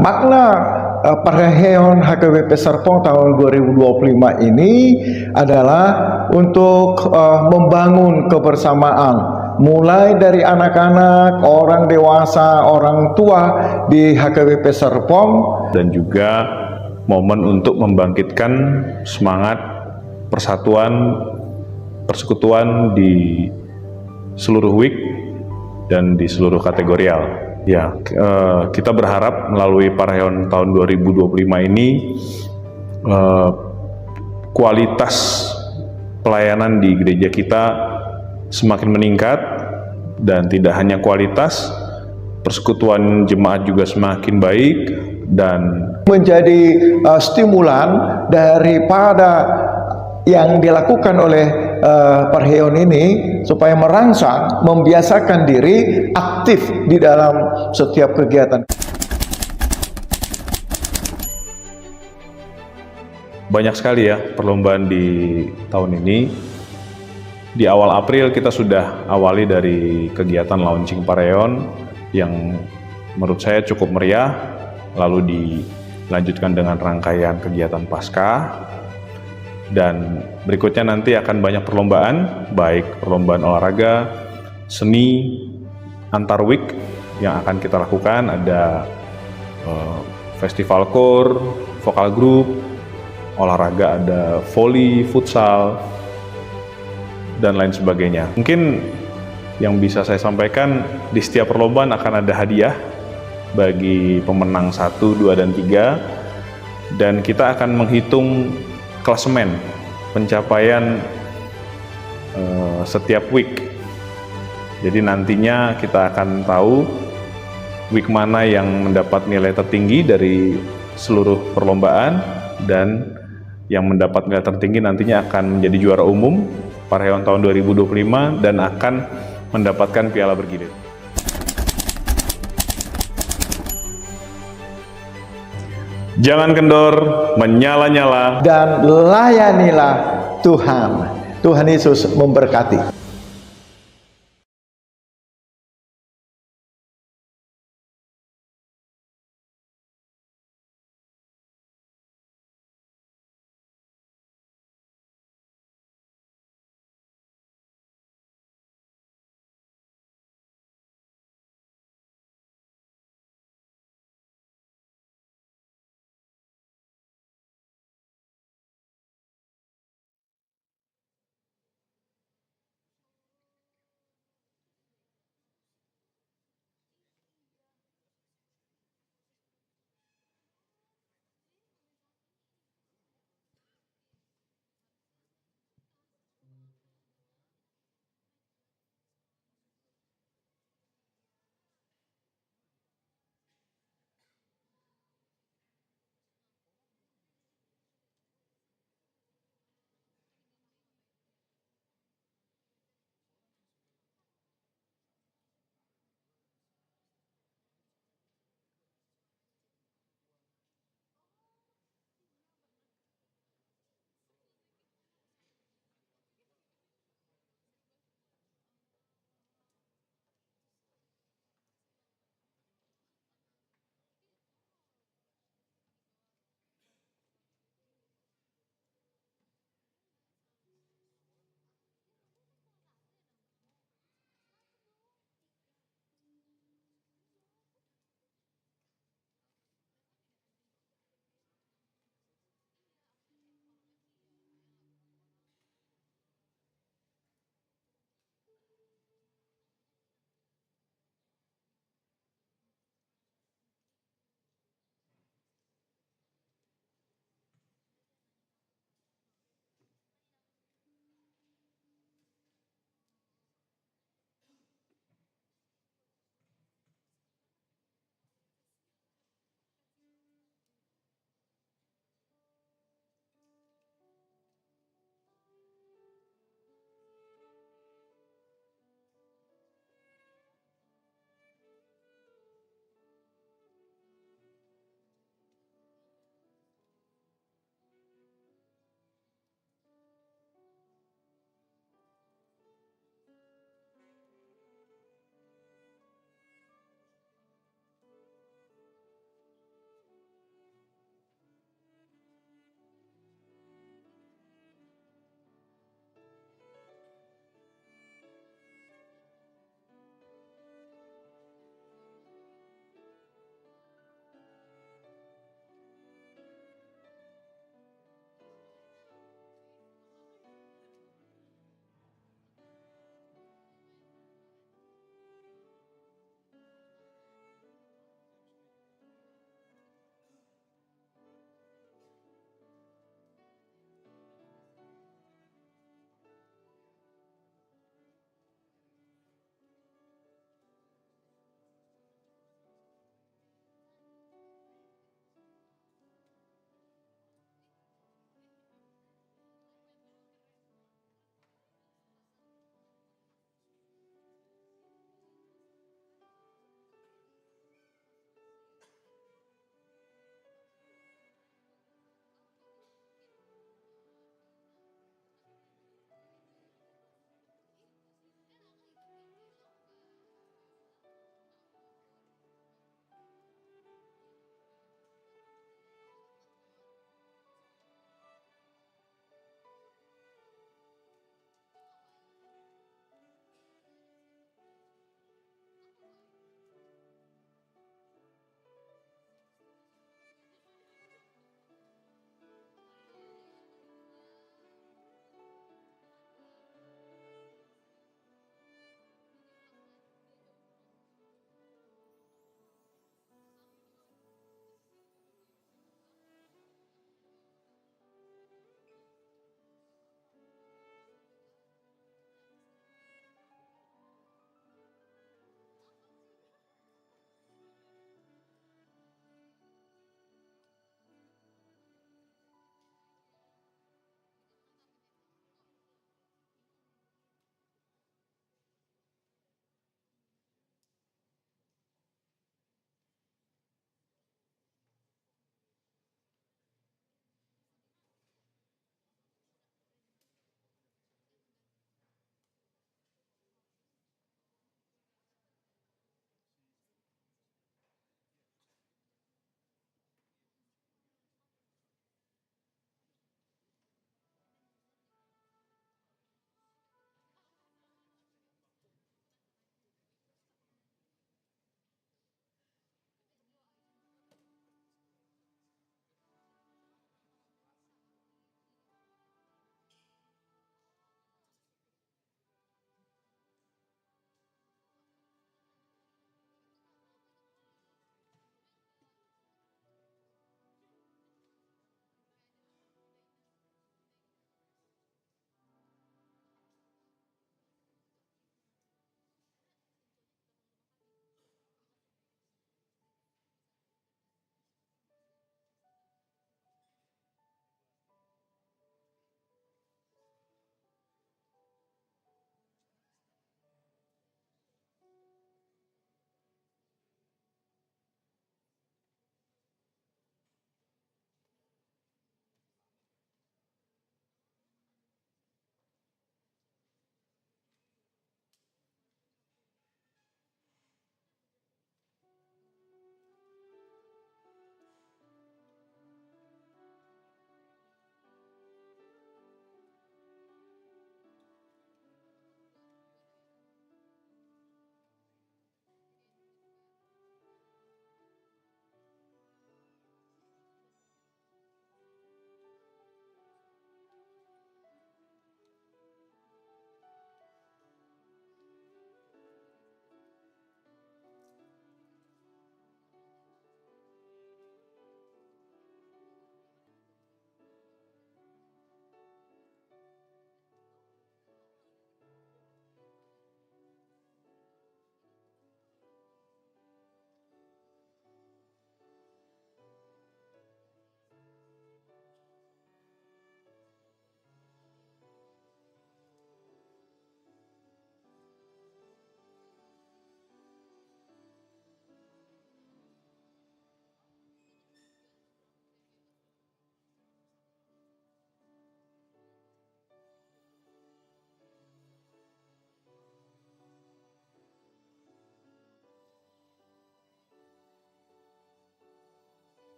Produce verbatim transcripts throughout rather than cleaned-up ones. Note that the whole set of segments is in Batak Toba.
Makna, eh, parheon H K B P Serpong tahun dua ribu dua puluh lima ini adalah untuk, eh, membangun kebersamaan, mulai dari anak-anak, orang dewasa, orang tua di H K B P Serpong. Dan juga momen untuk membangkitkan semangat persatuan, persekutuan di seluruh week dan di seluruh kategorial. Ya, eh, kita berharap melalui parheon tahun dua ribu dua puluh lima ini, eh, kualitas pelayanan di gereja kita semakin meningkat, dan tidak hanya kualitas, persekutuan jemaat juga semakin baik, dan menjadi, eh, stimulan daripada yang dilakukan oleh, eh, parheon ini, supaya merangsang, membiasakan diri aktif di dalam setiap kegiatan. Banyak sekali ya perlombaan di tahun ini. Di awal April kita sudah awali dari kegiatan launching parheon yang menurut saya cukup meriah, lalu dilanjutkan dengan rangkaian kegiatan Paskah, dan berikutnya nanti akan banyak perlombaan, baik perlombaan olahraga, seni antar week yang akan kita lakukan, ada, eh, festival koor, vokal group, olahraga ada voli, futsal, dan lain sebagainya. Mungkin yang bisa saya sampaikan, di setiap perlombaan akan ada hadiah bagi pemenang satu, dua, dan tiga. Dan kita akan menghitung klasemen pencapaian, eh, setiap week. Jadi nantinya kita akan tahu week mana yang mendapat nilai tertinggi dari seluruh perlombaan, dan yang mendapat nilai tertinggi nantinya akan menjadi juara umum parheon tahun dua ribu dua puluh lima dan akan mendapatkan piala bergilir. Jangan kendor, menyala-nyala. Dan layanilah Tuhan. Tuhan Yesus memberkati.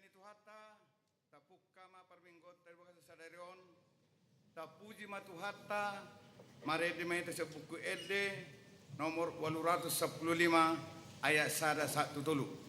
Ni Tuhanta, tapungka ma parmingguonta di bagasan sadari on. Tapuji ma Tuhanta, marende ma hita sian Buku Ende nomor ualu ratus sampulu lima, ayat sada sahat tu tolu.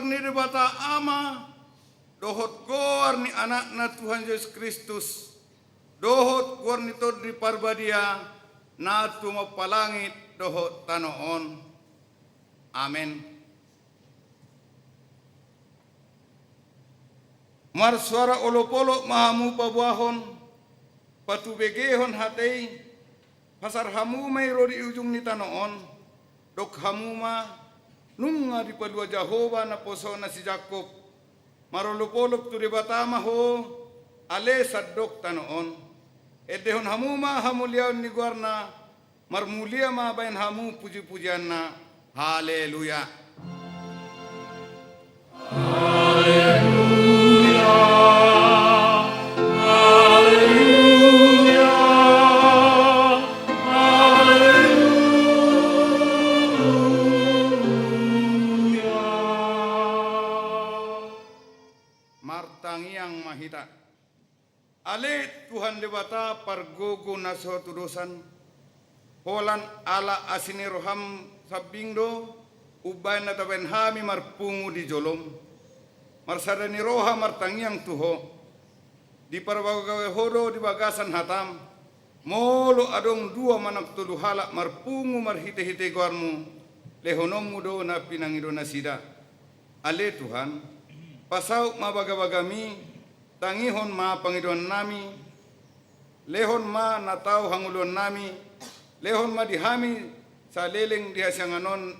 ni Debata Ama, dohot goar ni Anakna Tuhan Jesus Kristus, dohot goar ni Tondi Parbadia, na tumompa langit dohot tano on. Amen. Marsoara olopolop ma hamu paboahon, patubegehon hata i, pasar hamu ma i ro di ujung ni tano on, dok hamu ma, nunga dipalua Jahowa naposona si Jakkob, marolopolop tu Debata ma ho, ale sandok tano on. Endehon hamu ma hamuliaon ni goarna, marmulia ma baen hamu pujipujianna. Haleluya. Haleluya. Haleluya. Haleluya. Martangiang ma hita. Ale Tuhan Debata pargogo na so hatudosan, holan ala asi ni roham sambing do, umbahen na tabaen hami marpungu di jolom. Marsada ni roha martangiang tu Ho. Diparbagabagahon Ho do di bagasan hatam, molo adong dua manang tolu halak marpungu marhitehite goarmu, lehononmu do na pinangido nasida. Ale Tuhan, pasaut ma bagabagami, tangihon ma pangidoannami, lehon ma na tau hangoluannami, lehon ma di hami saleleng di hasiangan on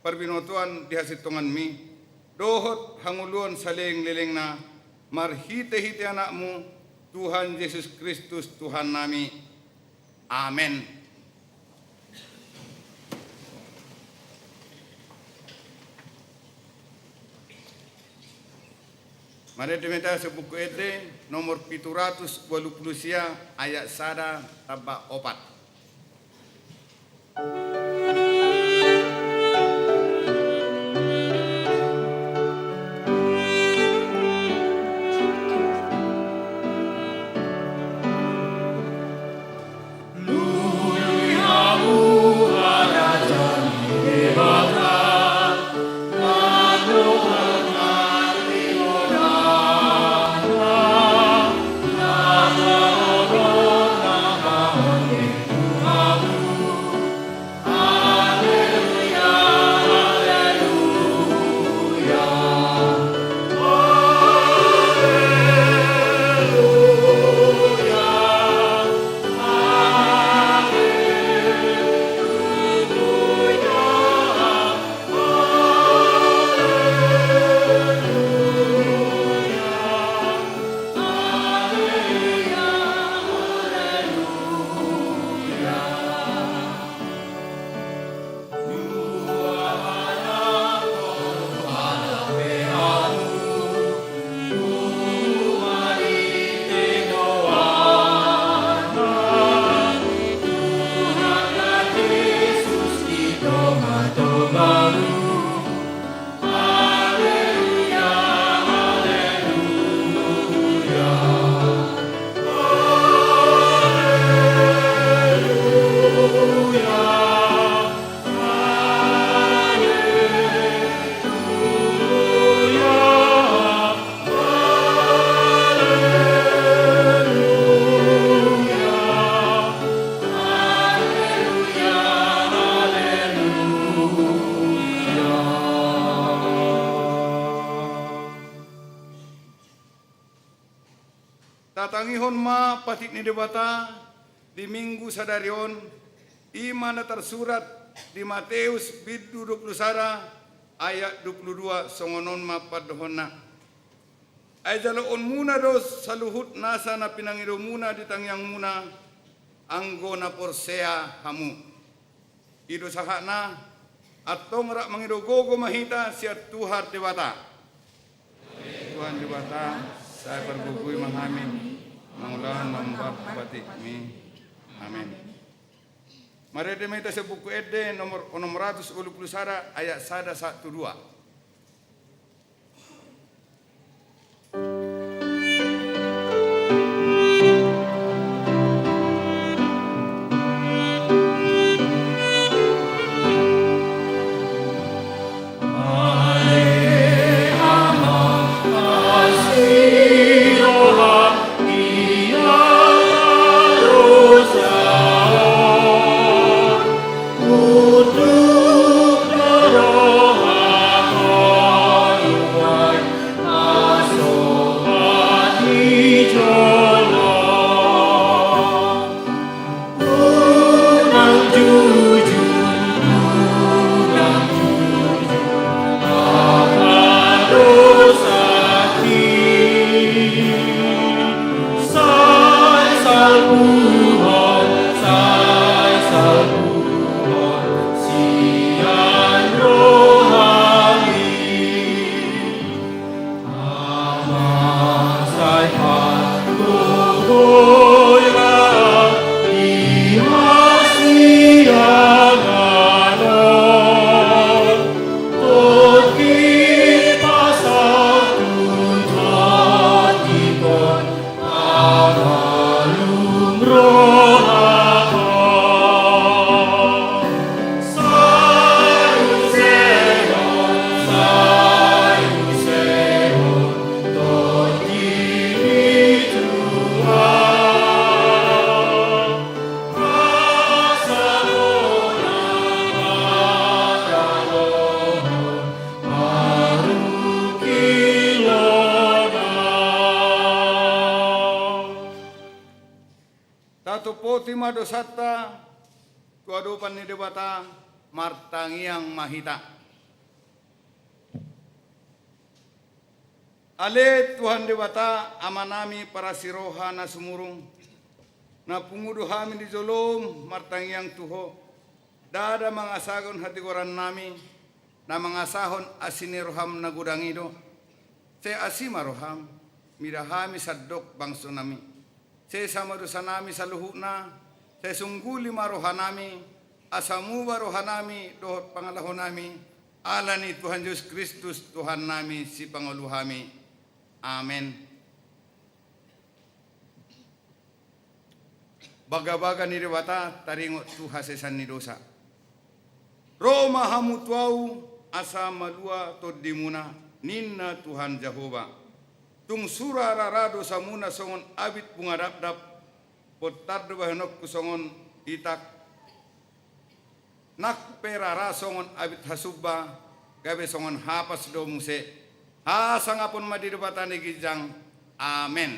parbinotoan di hasintonganmi, dohot hangoluan saleleng-lelengna, marhitehite Anakmu, Tuhan Jesus Kristus Tuhannami. Amen. Marende ma hita sian Buku Ende nomor pitu ratus ualu pulu sia, ayat sada tamba opat. Tatangihon ma patik ni Debata di Minggu sadari on, i ma na tarsurat di Mateus bindu dua pulu sada ayat dua pulu dua, songon on ma pandohanna. Ai jaloonmuna do saluhut nasa na pinangidomuna di tangiangmuna, anggo na porsea hamu. I do sahatna, antong rap mangido gogo ma hita sian Tuhan Debata. Tuhan Debata, sai pargogoi ma hami, mangulahon ma patikmi. Amen. Marende ma hita sian Buku Ende nomor onom ratus ualu pulu sada ayat sada sahat tu dua. Salpuhon, sai salpuhon sian rohami. Ama, sai panggogoion di hasiangan on, tongkin pasahat tu tongkin on, malum rohangku. Sai use on, sai use on, tongkin i Tuhan. Asa hona mangkaholongi. Tatumpoti ma dosanta tu adopan ni Debata, martangiang ma hita. Ale Tuhan Debata, Amanami parasi roha na sumurung, na pungu do hami di jolom martangiang tu Ho. Ndada mangasahon hatigorannami, na mangasahon asi ni roham na godang i do. Sai asi ma roham, mida hami sandok bangsonami. Sesa ma dosanami saluhutna, sai sungguli ma rohanami, asa muba rohanami dohot pangalahonami, ala ni Tuhan Jesus Kristus Tuhannami Sipangolu hami. Amen. Bagabaga ni Debata taringot tu hasesan ni dosa. Ro ma hamu tu Ahu, asa malua tondimuna, ninna Tuhan Jahowa. Tung sura rara dosamuna songon abit bunga dapdap, bontar do bahenonku songon itak, nang pe rara songon abit hasumba, gabe songon hapas do muse. Hasangapon ma di Debata na ginjang. Amen.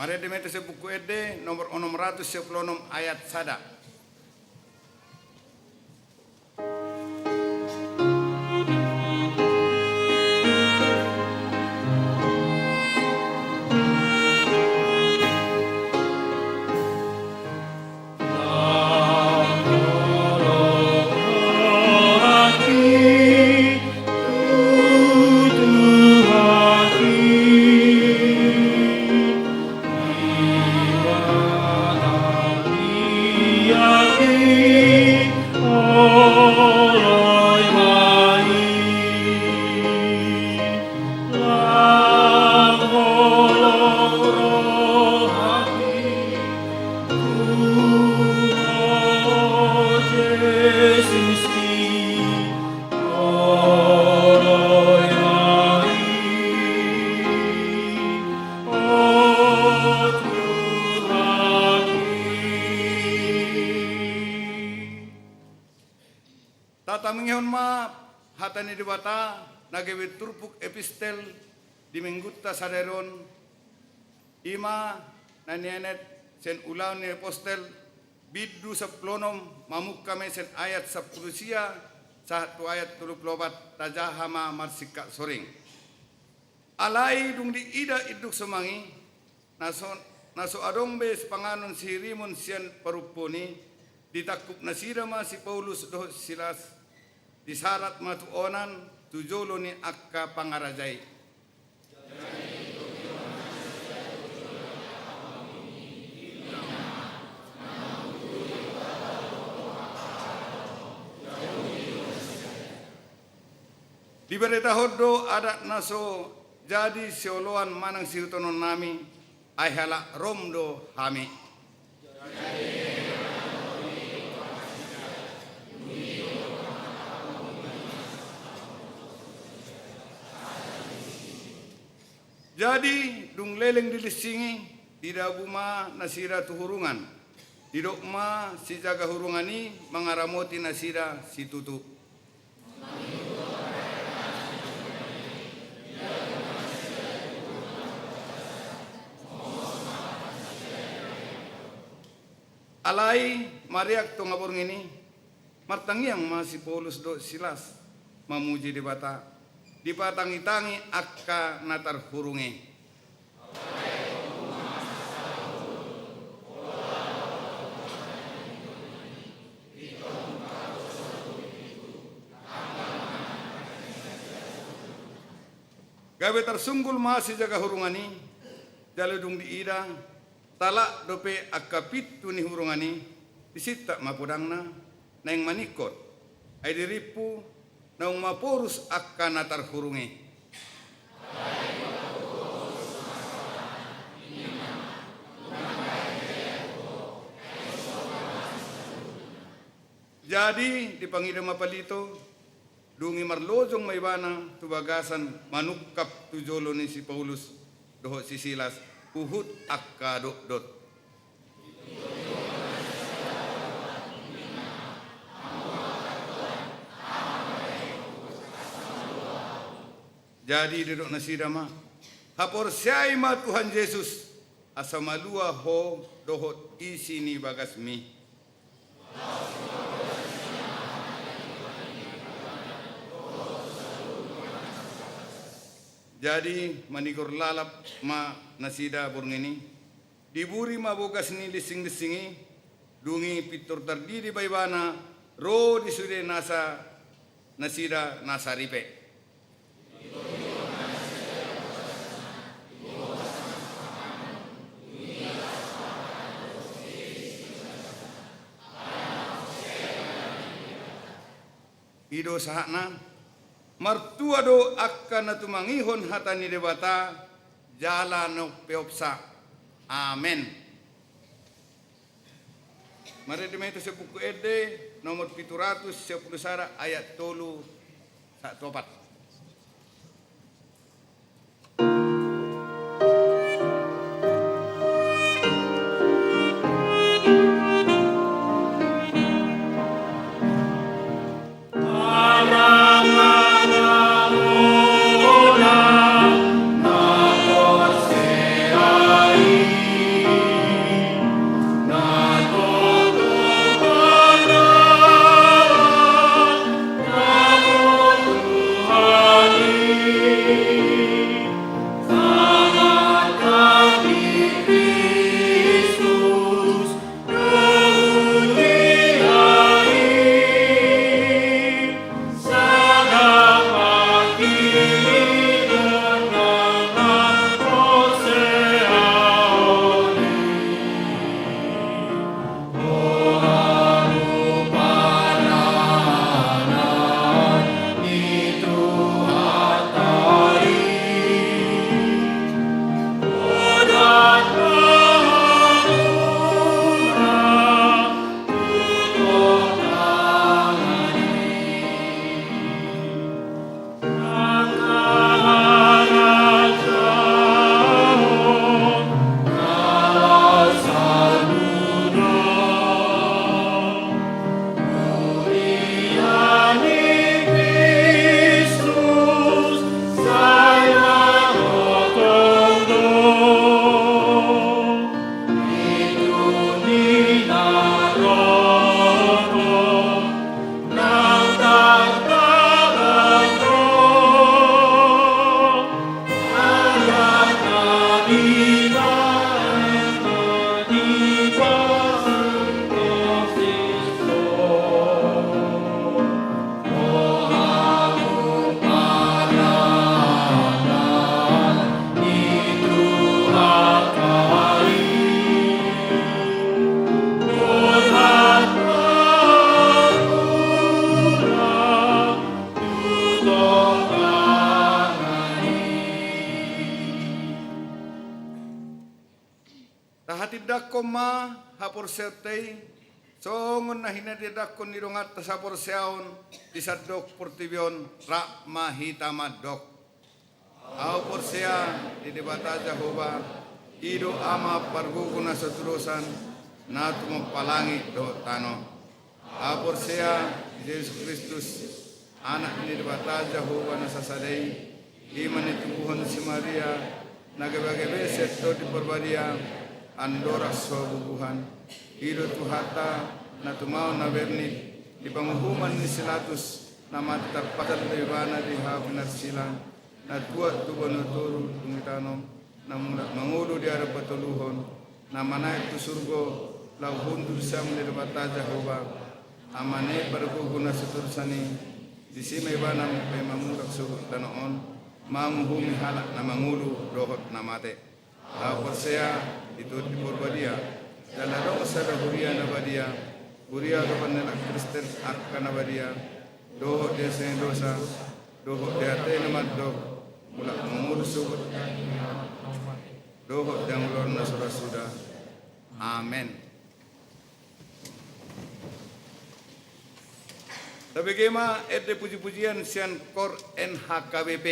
Marende ma hita sian Buku Ende nomor onom ratus sia pulu onom, ayat sada. Tatamingehon ma hata ni Debata na gabe turpuk epistel di Minggunta sadari on, i ma na nienet sian Ulaon ni Apostel, bindu sampulu onom, mamungka ma i sian ayat sampulu sia sahat tu ayat tolu pulu opat. Tajaha ma marsingkat soring. Alai dung diida induk somangi, na so, na so adong be sipanganon sihirimon sian parumpuon i, ditangkup nasida ma si Paulus dohot si Silas, disarat ma tu onan tu jolo ni angka pangaraja i. Diberetahon do adat na so jadi sioloan manang sihutononnami, ai halak Rom do hami. Jadi, dung leleng dilinsingi, didabu ma nasida tu hurungan. Didok ma sijaga hurungan i mangaramoti nasida situtu. Alai mareak tonga borngin i, martangiang ma si Paulus dohot Silas mamuji Debata. dipatangitangi angka na tarhurung i. Gabe tarsunggul ma sijaga hurungan i, jala dung diida, talak dope angka pintu ni hurungan i, disintap ma podangna, naeng maningkot. Ai dirimpu, naung maporus angka na tarhurung i. Jadi, dipangida ma Palito, dung i marlojong ma ibana tu bagasan manungkap tu jolo ni si Paulus dohot si Silas, huhut angka dotdot. Jadi didok nasida ma, haporseai ma Tuhan Jesus, asa malua ho dohot isi ni bagasmi. Jadi manigor lalap ma nasida borngin i. Diburi ma bogas ni linsing-linsing i, dung i pintor tardidi ma ibana, ro di sude nasa nasida na saripe. I do sahatna, martua do angka na tumangihon hata ni Debata, jala na umpeopsa. Amen. Marende ma hita sian Buku Ende nomor pitu ratus sia pulu sada, ayat tolu sahat tu opat. Tahatindangkon ma haporseaonta i, songon na hinatindangkon ni donganta saporseaon di sandok portibi on, rap ma hita mandok. Ahu porsea di Debata Jahowa, i do Ama pargogo na so tudosan, na tumompa langit dohot tano. Ahu porsea di Jesus Kristus, Anak ni Debata Jahowa na sasada i, i ma na tinoguhon si Maria, na gebagebe sian Tondi Parbadia, andorang so bubuhan. I do Tuhanta, na tumaon na bernit, di panguhuman ni si Pilatus, Na mate tarpasal do ibana di hau pinarsilang, na tuat tu banua toru dung di tano, na mulak mangolu di ari patoluhon, na manaek tu surgo, laho hundul sian ni Debata Jahowa, Ama ni pargogo na so torus i, disi ma ibana mamungka mamulak sogot tano on, manguhumi halak na mangolu dohot na mate. Ahu porsea di Tondi Parbadia, jala adong sada huria na badia, huria do pannelak Kristen angka na badia, dohot di hasahatan ni dosa, dohot di ate na mandok, mulak mangolu sogot dohot di hangoluan na so ra suda. Amen. Tabege ma ende puji-pujian sian Kor N H K B P.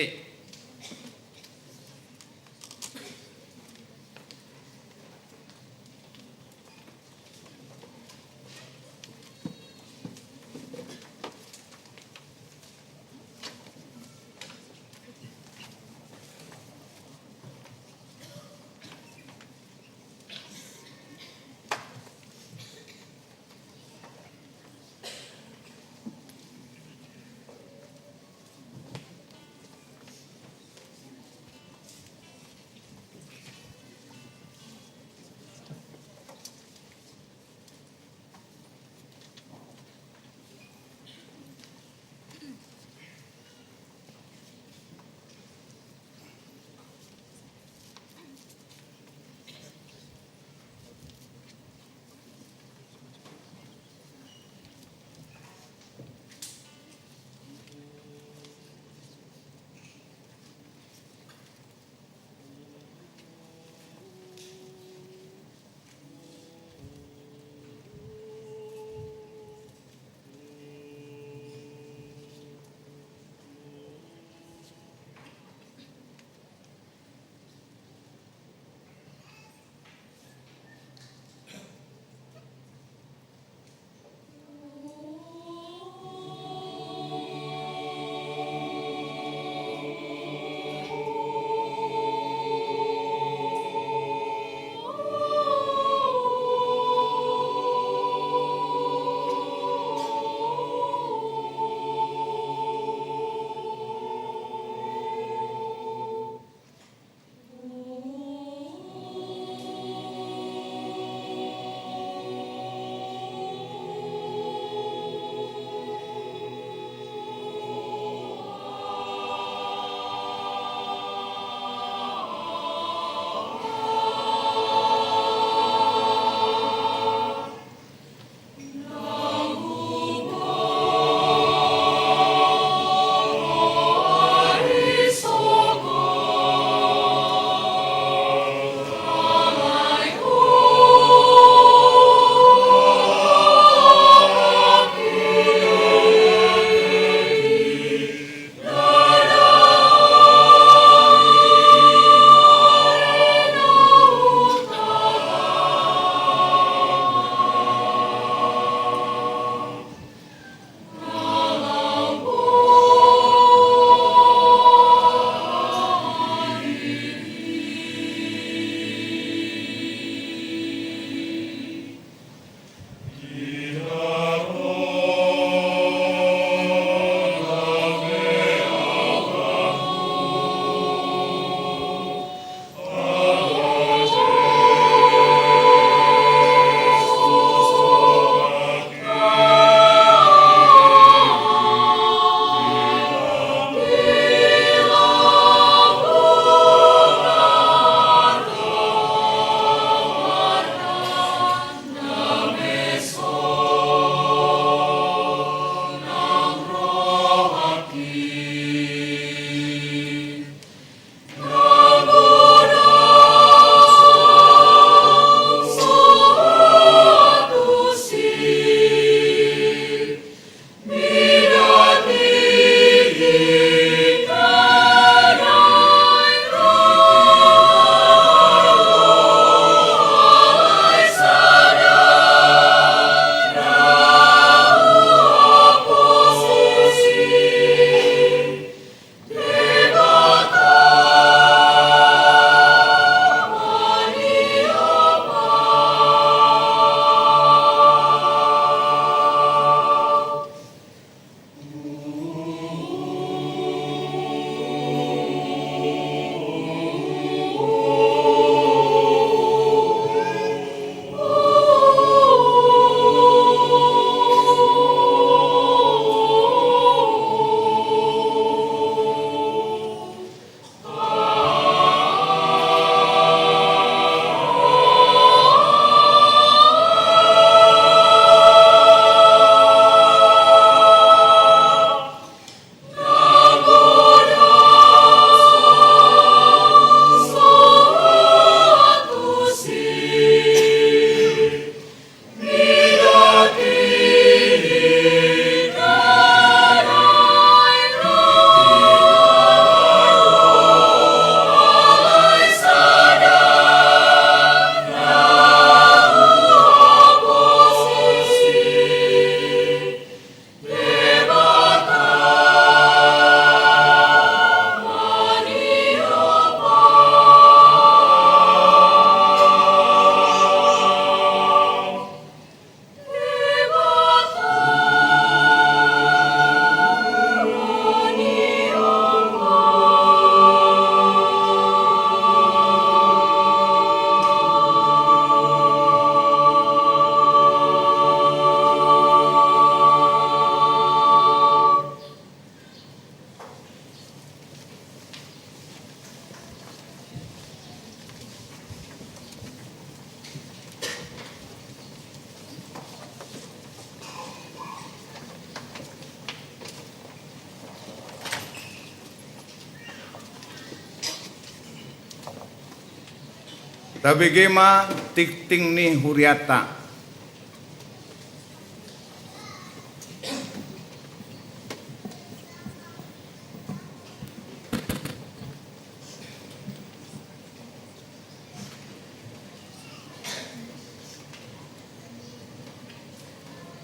Tabege ma tingting ni hurianta.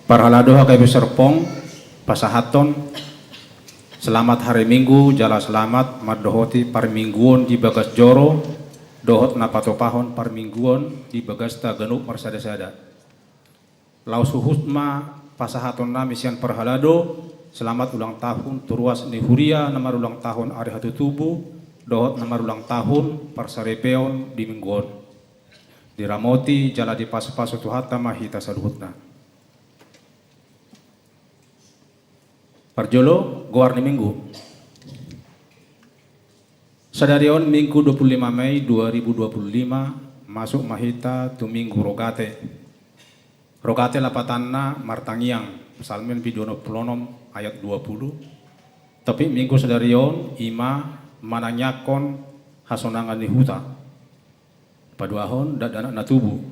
Parhalado H K B P Serpong, pasahathon selamat hari Minggu jala selamat mandohoti parmingguon di bagas joro dohot na patupahon parmingguon di bagasta ganup marsadasada. Laos huhut ma pasahatonnami sian parhalado selamat ulang tahun tu ruas ni huria na marulang tahun ari hatutubu dohot na marulang tahun parsaripeon di minggu on. Diramoti jala dipasupasu Tuhanta ma hita saluhutna. Parjolo, goar ni minggu. Sadari on Minggu dua puluh lima Mei dua ribu dua puluh lima, masuk ma hita tu Minggu Rogate. Rogate lapatanna martangiang, Psalmen bindu onom pulu onom ayat dua pulu. Topik Minggu sadari on i ma manangiangkon hasonangan ni huta. Paduahon, dakdanak na tubu.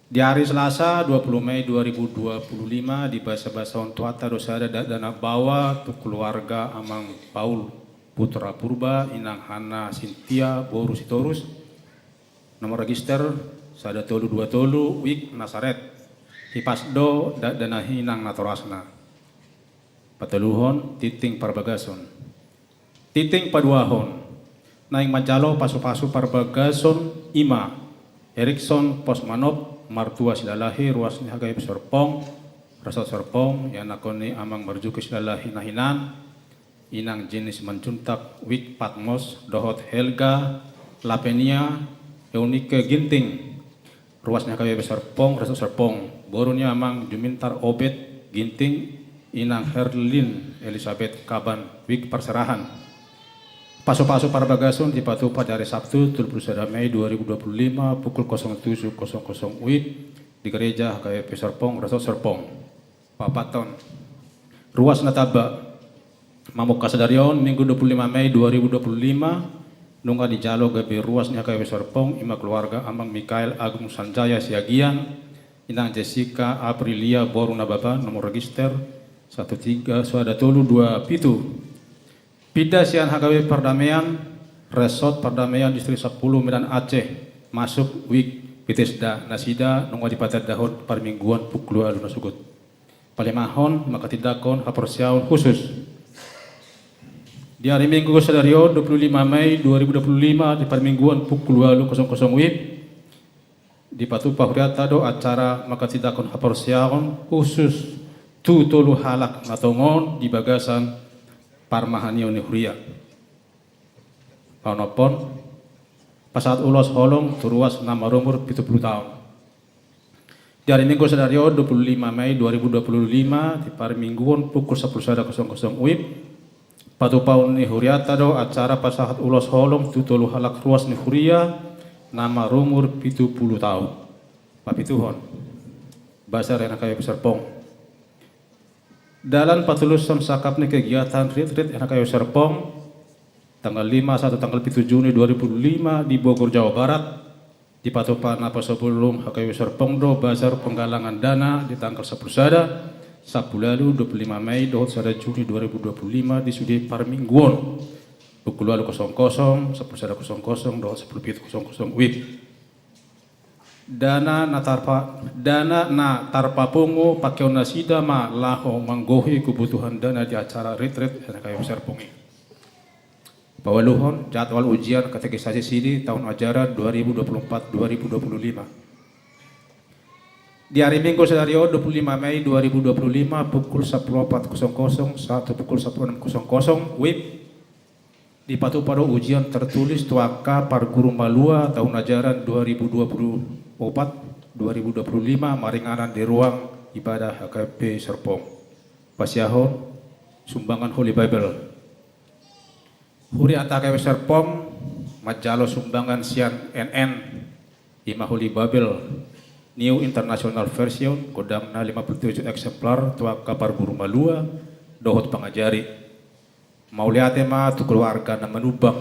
Di ari Selasa dua puluh Mei dua ribu dua puluh lima dibasabasahon Tuhanta do sada dakdanak baoa tu keluarga Amang Paul Putra Purba, Inang Hanna Sintia boru Sitorus, nomor register sada tolu dua tolu, wijk Nasaret. Hipas do dakdanak i nang natorasna. Patoluhon, tingting parbagason. Tingting paduahon, naeng manjalo pasupasu parbagason i ma Erikson Posmanov, martua Silalahi, ruas ni H K B P Serpong, Resort Serpong, ianakhon ni Amang Marzuki Silalahi na hinan, Inang Jenny Simanjuntak, wijk Patmos, dohot Helga Lavenia Eunike Ginting, ruas ni H K B P Serpong, Resort Serpong, boru ni Amang Jumintar Obed Ginting, Inang Herlin Elisabeth Kaban, wijk Parserahan. Pasupasu parbagason dipatupa di ari Sabtu tolu pulu sada Mei dua ribu dua pulu lima pukul kosong tujuh kosong kosong wib di Gereja H K B P Serpong, Resort Serpong. Paopathon, ruas na tamba. Mamungka sadari on, Minggu dua pulu lima Mei dua ribu dua pulu lima, nunga dijalo gabe ruas ni H K B P Serpong, i ma keluarga Amang Mikael Agung Sanjaya Siagian, Inang Jessica Aprilia boru Nababan, nomor register sada tiga, sada tolu dua pitu. Pinda sian H K B P Pardamaian, Resort Pardamaian Distrik Sampulu Medan Aceh, masuk wijk Betesda, nasida nunga dipatandahon parmingguon pukul ualu na sogot. Palimahon, manghatindanghon haporseaon khusus. Di ari Minggu sadari on, dua pulu lima Mei dua ribu dua pulu lima, di parmingguon pukul ualu kosong kosong wib, dipatupa hurianta do acara manghatindanghon haporseaon khusus tu tolu halak na tongon di bagasan parmahanion ni huria. Paonomhon, pasahat ulos holong tu ruas na marumur pitu pulu taon. Di ari Minggu sadari on, dua pulu lima Mei dua ribu dua pulu lima, di parmingguon pukul sampulu sada kosong kosong wib, patupaon ni hurianta do acara pasahat ulos holong tu tolu halak ruas ni huria na marumur pitu pulu taon. Papituhon, basa ni H K B P Serpong. Dalan patulushon sangkap ni kegiatan ritrit H K B P Serpong, tanggal lima sahat tu tanggal pitu Juni dua ribu dua pulu lima di Bogor, Jawa Barat, dipatupa naposobulung H K B P Serpong do bazar penggalangan dana di tanggal sampulu sada, Sabtu lalu, dua pulu lima Mei dohot sada Juni dua ribu dua puluh lima di sude parmingguon, pukul ualu kosong kosong, sampulu sada kosong kosong dohot sampulu pitu kosong kosong wib. Dana na tarpa-, dana na tarpapungu pakeon nasida ma laho manggohi kebutuhan dana di acara ritrit H K B P Serpong i. Paualuhon, jadwal ujian katekisasi sidi tahun ajaran dua ribu dua puluh empat dua ribu dua puluh lima. Di ari Minggu sadari on, dua puluh lima Mei dua ribu dua puluh lima, pukul sampulu opat kosong kosong sahat tu pukul sampulu onom kosong kosong wib, dipatupa do ujian tertulis tu angka parguru malua tahun ajaran dua ribu dua puluh opat dua ribu dua puluh lima maringanan di ruang ibadah H K B P Serpong. Pasiahon sumbangan Holy Bible. Hurianta H K B P Serpong manjalo sumbangan sian N N, i ma Holy Bible New International Version, godangna lima puluh tujuh eksemplar, tu angka parguru malua dohot pangajari. Mauliate ma tu keluarga na manumbang,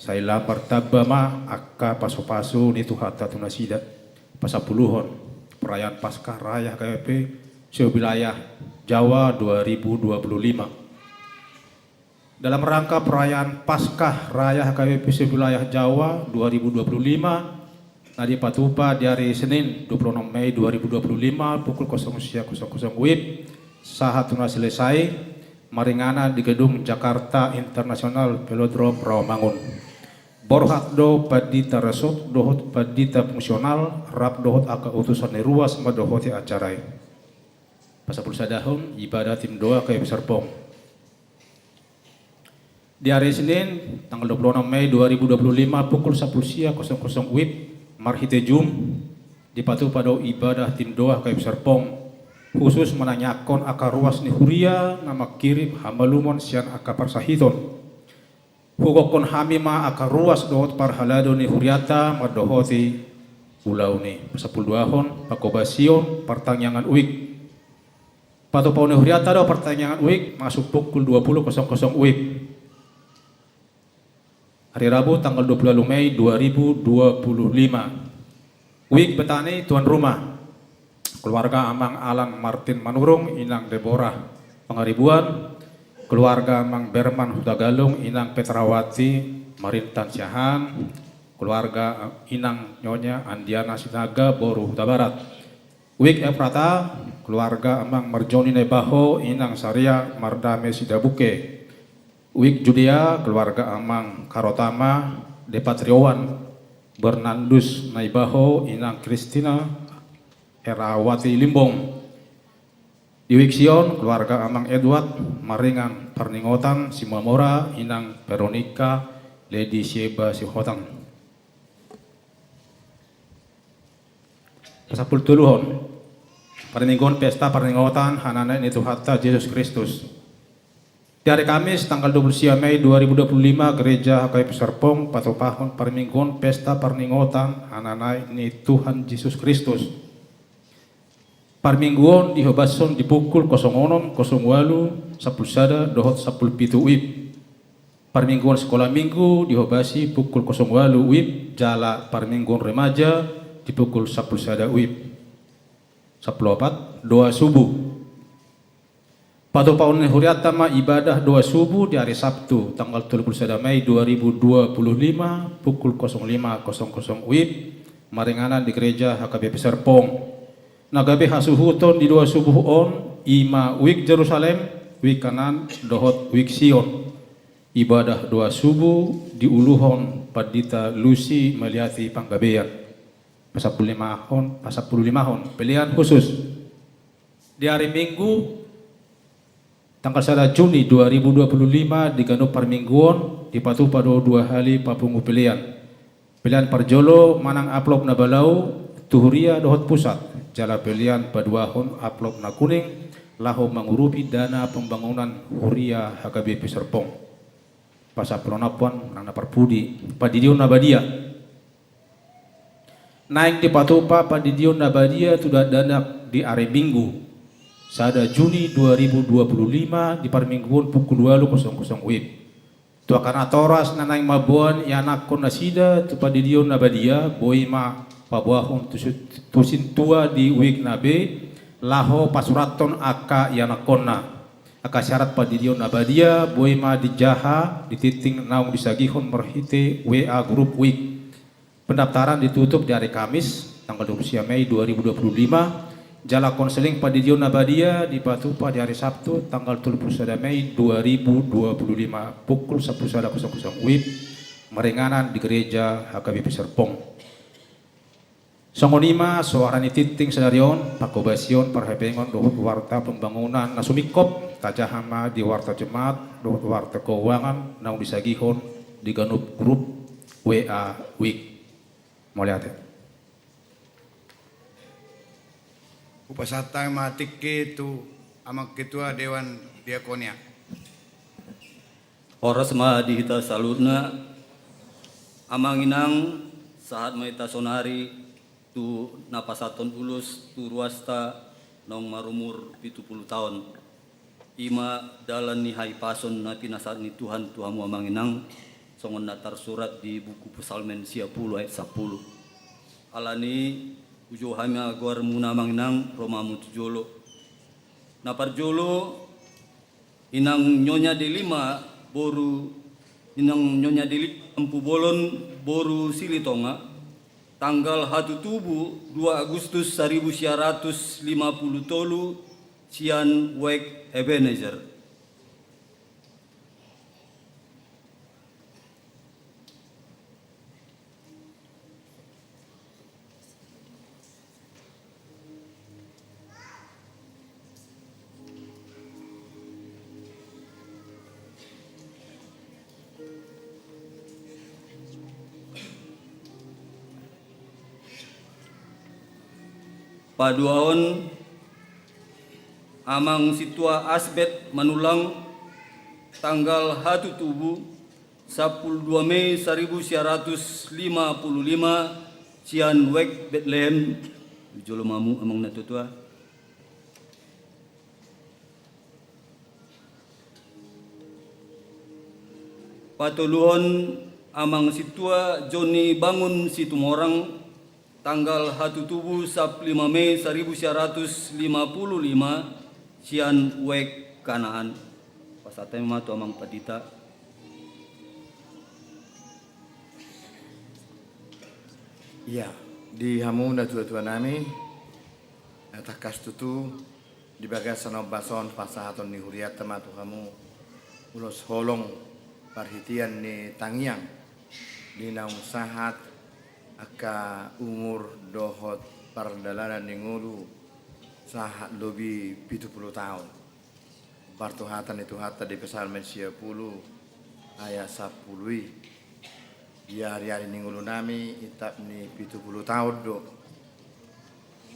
Sai lam martamba ma angka pasupasu ni Tuhanta tu nasida. Pasampuluhon, perayaan Paskah Raya H K B P se-wilayah Jawa dua ribu dua puluh lima. Dalam rangka perayaan Paskah Raya H K B P se-wilayah Jawa dua ribu dua puluh lima, na dipatupa di ari Senin dua puluh enam Mei dua ribu dua puluh lima pukul kosong sia kosong kosong WIB sahat tu na selesai, maringanan di gedung Jakarta International Velodrome Rawamangun. Borhat do pandita resort dohot pandita fungsional rap dohot angka utusan ni ruas mandohoti acara i. Pasampulusadahon, ibadah tim doa K P P Serpong. Di ari Senin, tanggal dua puluh enam Mei dua ribu dua puluh lima, pukul sampulu sia kosong kosong WIB, marhite Zoom, dipatupa do ibadah tim doa K P P Serpong, khusus manangiangkon angka ruas ni huria na mangkirim hamalumon sian angka parsahiton. Hugokkon hami ma angka ruas dohot parhalado ni huriata mandohoti ulaon i. Pasampuluduahon, pangkobasion partangiangan WIB. Patupaon ni huriata do partangiangan WIB masuk pukul dua puluh kosong kosong WIB. Hari Rabu, tanggal dua puluh walu Mei dua ribu dua puluh lima. WIB Betani tuan rumah. Keluarga Amang Alan Martin Manurung, Inang Deborah Pangaribuan, keluarga Amang Berman Hutagalung, Inang Petrawati Marintan Siahaan, keluarga Inang Nyonya Andiana Sinaga boru Hutabarat. WIB Efrata, keluarga Amang Marjoni Naibaho, Inang Saria Mardame Sidabuke. WIB Judea, keluarga Amang Karotama Depatriowan, Bernandus Naibaho, Inang Kristina Herawati Limbong. Di WIB Sion, keluarga Amang Edward Maringan Parningotan Simamora, Inang Veronica Lady Sieba Sihotang. Pasampulutoluhon, parmingguon pesta parningotan hananaek ni Tuhanta Jesus Kristus. Di ari Kamis, tanggal dua puluh sia Mei dua ribu dua puluh lima, Gereja H K B P Serpong patupahon parmingguon pesta parningotan hananaek ni Tuhan Jesus Kristus. Parmingguon dihobashon di pukul kosong onom, kosong walu, sampulu sada dohot sampulu pitu WIB. Parmingguon sikola minggu dihobasi pukul kosong walu WIB, jala parmingguon remaja di pukul sampulu sada WIB. Sampulu opat, doa subuh. Patupaon ni hurianta ma ibadah doa subuh di ari Sabtu, tanggal tolu puluh sada Mei dua ribu dua puluh lima, pukul kosong lima kosong kosong WIB, maringanan di Gereja H K B P Serpong. Na gabe hasuhuton di doa subuh on, i ma WIB Jerusalem, WIB Kanaan, dohot WIB Sion. Ibadah doa subuh diuluhon Pandita Lusi Meliati Panggabean. Pasampululimahon, pasampululimahon, pelean khusus. Di ari Minggu, tanggal sada Juni dua ribu dua puluh lima, di ganup parmingguon, dipatupa do dua hali papungu pelean. Pelean parjolo manang amplop na balau tu huria dohot pusat, jala pelean paduahon amplop na kuning laho mangurupi dana pembangunan huria H K B P Serpong. Pasampuluonomhon, manang na parpudi, pandidion na badia. Naeng dipatupa pandidion na badia tu dakdanak di ari Minggu, sada Juni dua ribu dua puluh lima, di parmingguon pukul ualu kosong kosong WIB. Tu angka natoras na naeng mamboan ianakhon nasida tu pandidion na badia, boi ma paboahon tu sin-, tu sintua di WIB na be, laho pasurathon angka ianakhonna. Angka syarat pandidion na badia boi ma dijaha di tingting naung disagihon marhite WA grup WIB. Pendaftaran ditutup di ari Kamis, tanggal dua puluh sia Mei dua ribu dua puluh lima, jala konseling pandidion na badia dipatupa di ari Sabtu, tanggal tolu puluh sada Mei dua ribu dua puluh lima, pukul sampulu sada kosong kosong WIB, maringanan di Gereja H K B P Serpong. Songon i ma soara ni tingting sadari on, pangkobasion, parhepengon dohot warta pembangunan na sumingkop, tajaha ma di warta jemaat dohot warta keuangan naung disagihon di ganup grup WA WIB. Mauliate. Hupasahat hami ma tingki tu Amang Ketua Dewan Diakonia. Horas ma di hita saluhutna. Amang inang, sahat ma hita saonari tu na pasahathon ulos tu ruasta naung marumur pitu pulu taon. I ma dalan ni hahipason na pinasahat ni Tuhan tu hamu amang inang, songon na tarsurat di buku Psalmen sia pulu ayat sampulu. Alani i, hujou hami ma goarmuna amang inang, ro ma hamu tu jolo. Na parjolo, Inang Nyonya Delima boru, Inang Nyonya Delima Tampubolon boru Silitonga, tanggal hatutubu dua Agustus saribu sia ratus lima pulu tolu, sian Wijk Ebenezer. Paduahon, Amang Sintua Asbet Manullang, tanggal hatutubu sampulu dua Mei saribu sia ratus lima pulu lima, sian Wijk Betlehem. Jolo ma hamu amang na tuatua. Patoluhon, Amang Sintua Joni Bangun Situmorang, tanggal hatutubu sampulu lima Mei saribu sia ratus lima pulu lima, sian Wijk Kanaan. Pasahat hami ma tu amang pandita. Ia, di hamu na tuatua nami, na tangkas tutu, di bagasan ombas on pasahaton ni hurianta ma tu hamu ulos holong parhitean ni tangiang di naung sahat angka umur dohot pardalanan ni ngolu sahat lobi pitu pulu taon. Partuhatan ni Tuhanta di Psalmen sia pulu ayat sampulu i. Ia ariari ni ngolu nami itap ni pitu pulu taon do.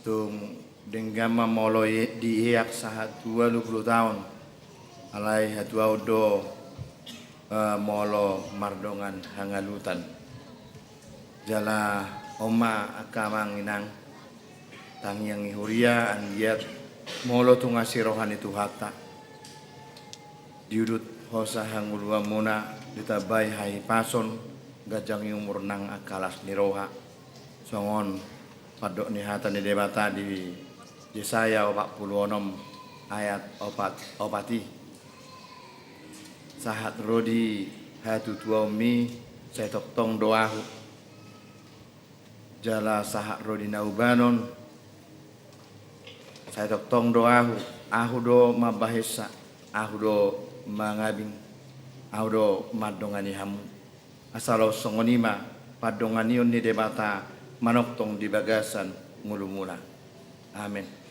Tung denggan ma molo i-, dieak sahat ualu pulu taon. Alai hatuaon do, eh, molo mardongan hangalutan. Jala on ma angka amang inang, tangiang ni huria anggiat molo tung asi roha ni Tuhanta, diudut hosa hangoluanmuna, ditambai hahipason, ganjang ni umur nang angka las ni roha. Songon pandok ni hata ni Debata di Jesaya opat pulu onom ayat opat opat i. Sahat ro di hatutuaonmi, sai tongtong do ahu. Jala sahat ro di na ubanon, sai tongtong do ahu. Ahu do mambahensa, ahu do mangabing, ahu do mandongani hamu. Asa laos songon i ma pandonganion ni Debata manongtong di bagasan ngolumuna. Amen.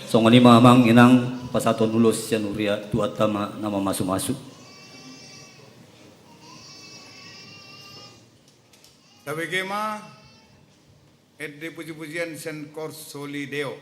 Songon i ma amang inang, pasahaton ulos sian huria, Tuhanta ma na mamasumasu. Tabege ma ende pujipujian sian Kor Soli Deo.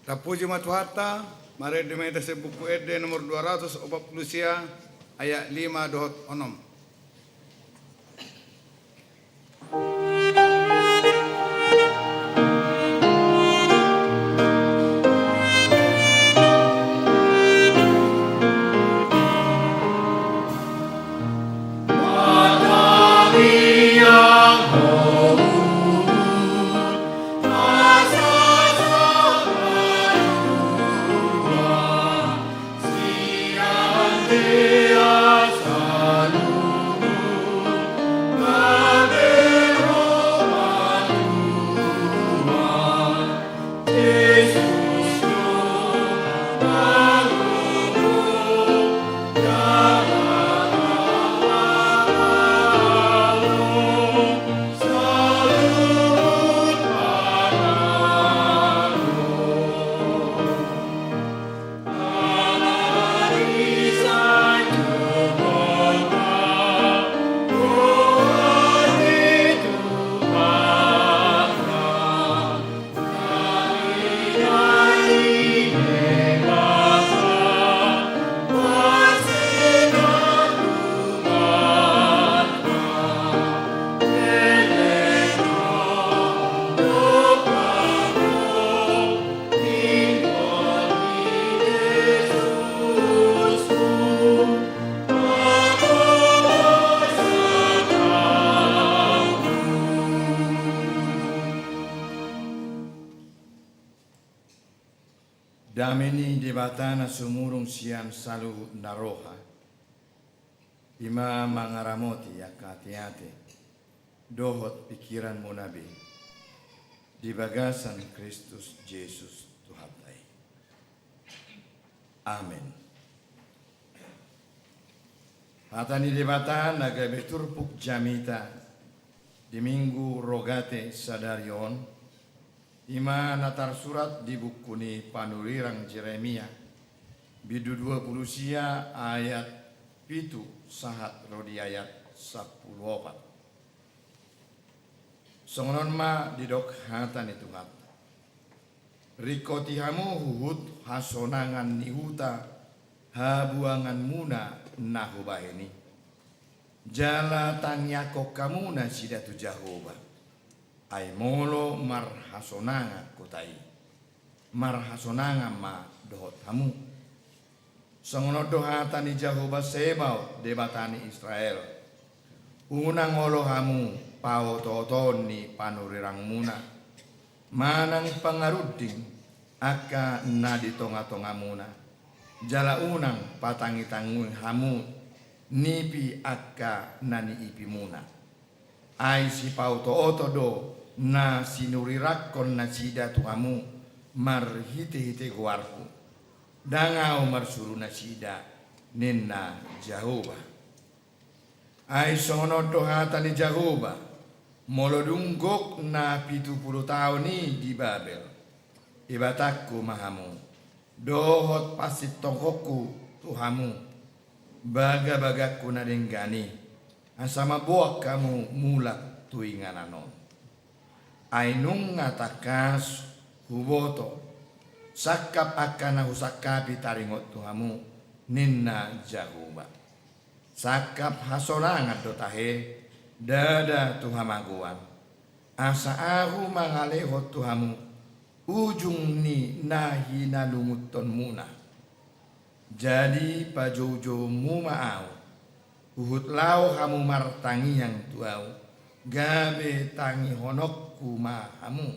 Tapuji ma Tuhanta, marende ma hita sian Buku Ende nomor dua ratus opat pulu sia, ayat lima dohot onom. Dame ni Debata na sumurung sian saluhut na roha, i ma mangaramoti angka ateate dohot pingkiranmuna be di bagasan Kristus Jesus Tuhanta i. Amen. Hata ni Debata na gabe turpuk jamita di Minggu Rogate sadari on, i ma na tarsurat di buku ni panurirang Jeremia, bindu dua pulu sia ayat pitu sahat ro di ayat sampulu opat. Songon on ma didok hata ni Tuhanta: Ringkoti hamu huhut hasonangan ni huta habuanganmuna na hubahen i, jala tangiangkon hamu nasida tu Jahowa, ai molo marhasonangan huta i, marhasonangan ma dohot hamu. Songon on do hata ni Jahowa Sebaot, Debata ni Israel: Unang olo hamu paotooton ni panurirangmuna, manang pangarunding angka na di tongatongamuna, jala unang patangitangui hamu nipi angka na niipimuna. Ai sipaotooto do na sinurirangkon nasida tu hamu marhitehite goarhu. Ndang Ahu marsuru nasida, ninna Jahowa. Ai songon on do hata ni Jahowa: Molo dung gok na pitu pulu taon i di Babel, ibatangku ma hamu, dohot pansintongkonku tu hamu bagabagangku na denggan i, asa mamboan hamu mulak tu inganan on. Ai nunga tangkas huboto sangkap angka na husangkapi taringot tu hamu, ninna Jahowa. Sangkap hasonangan do tahe, ndada tu hamagoan. Asa Ahu mangalehon tu hamu ujung ni na hinalungunhonmuna. Jadi pajoujouonmu ma Ahu, huhut laho hamu martangiang tu Ahu, gabe tangihononku ma hamu.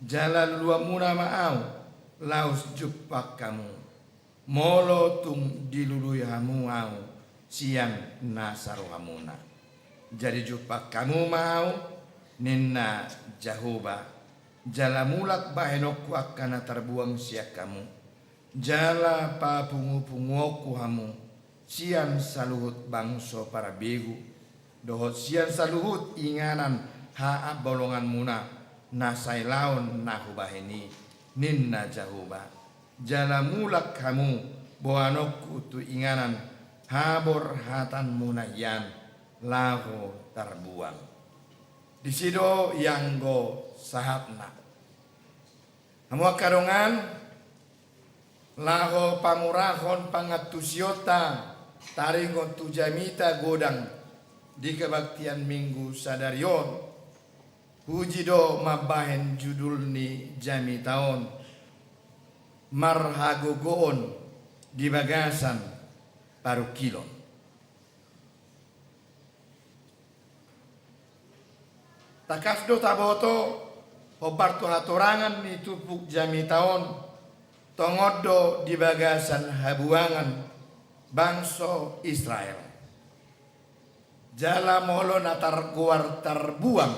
Jala luluanmuna ma Ahu, laos jumpang hamu, molo tung dilului hamu Ahu sian nasa rohamuna. Jadi jumpang hamu ma Ahu, ninna Jahowa, jala mulak bahenonku angka na tarbuang sian hamu, jala papungupunguonku hamu sian saluhut bangso parbegu, dohot sian saluhut inganan haambolonganmuna na sailaon na hubahen i, ninna Jahowa. Jala mulak hamu boanonku tu inganan haborhatanmuna hian laho tarbuang. Disi do ianggo sahatna. Hamu angka dongan, laho pangurahon pangantusionta taringot tu jamita godang di kebaktian Minggu sadari on, huji do mambahen judul ni jamita on: Marhagogoon di bagasan parungkilon. Tangkas do taboto, hombar tu hatorangan ni turpuk jamita on, tongon do di bagasan habuangan bangso Israel. Jala molo na targoar tarbuang,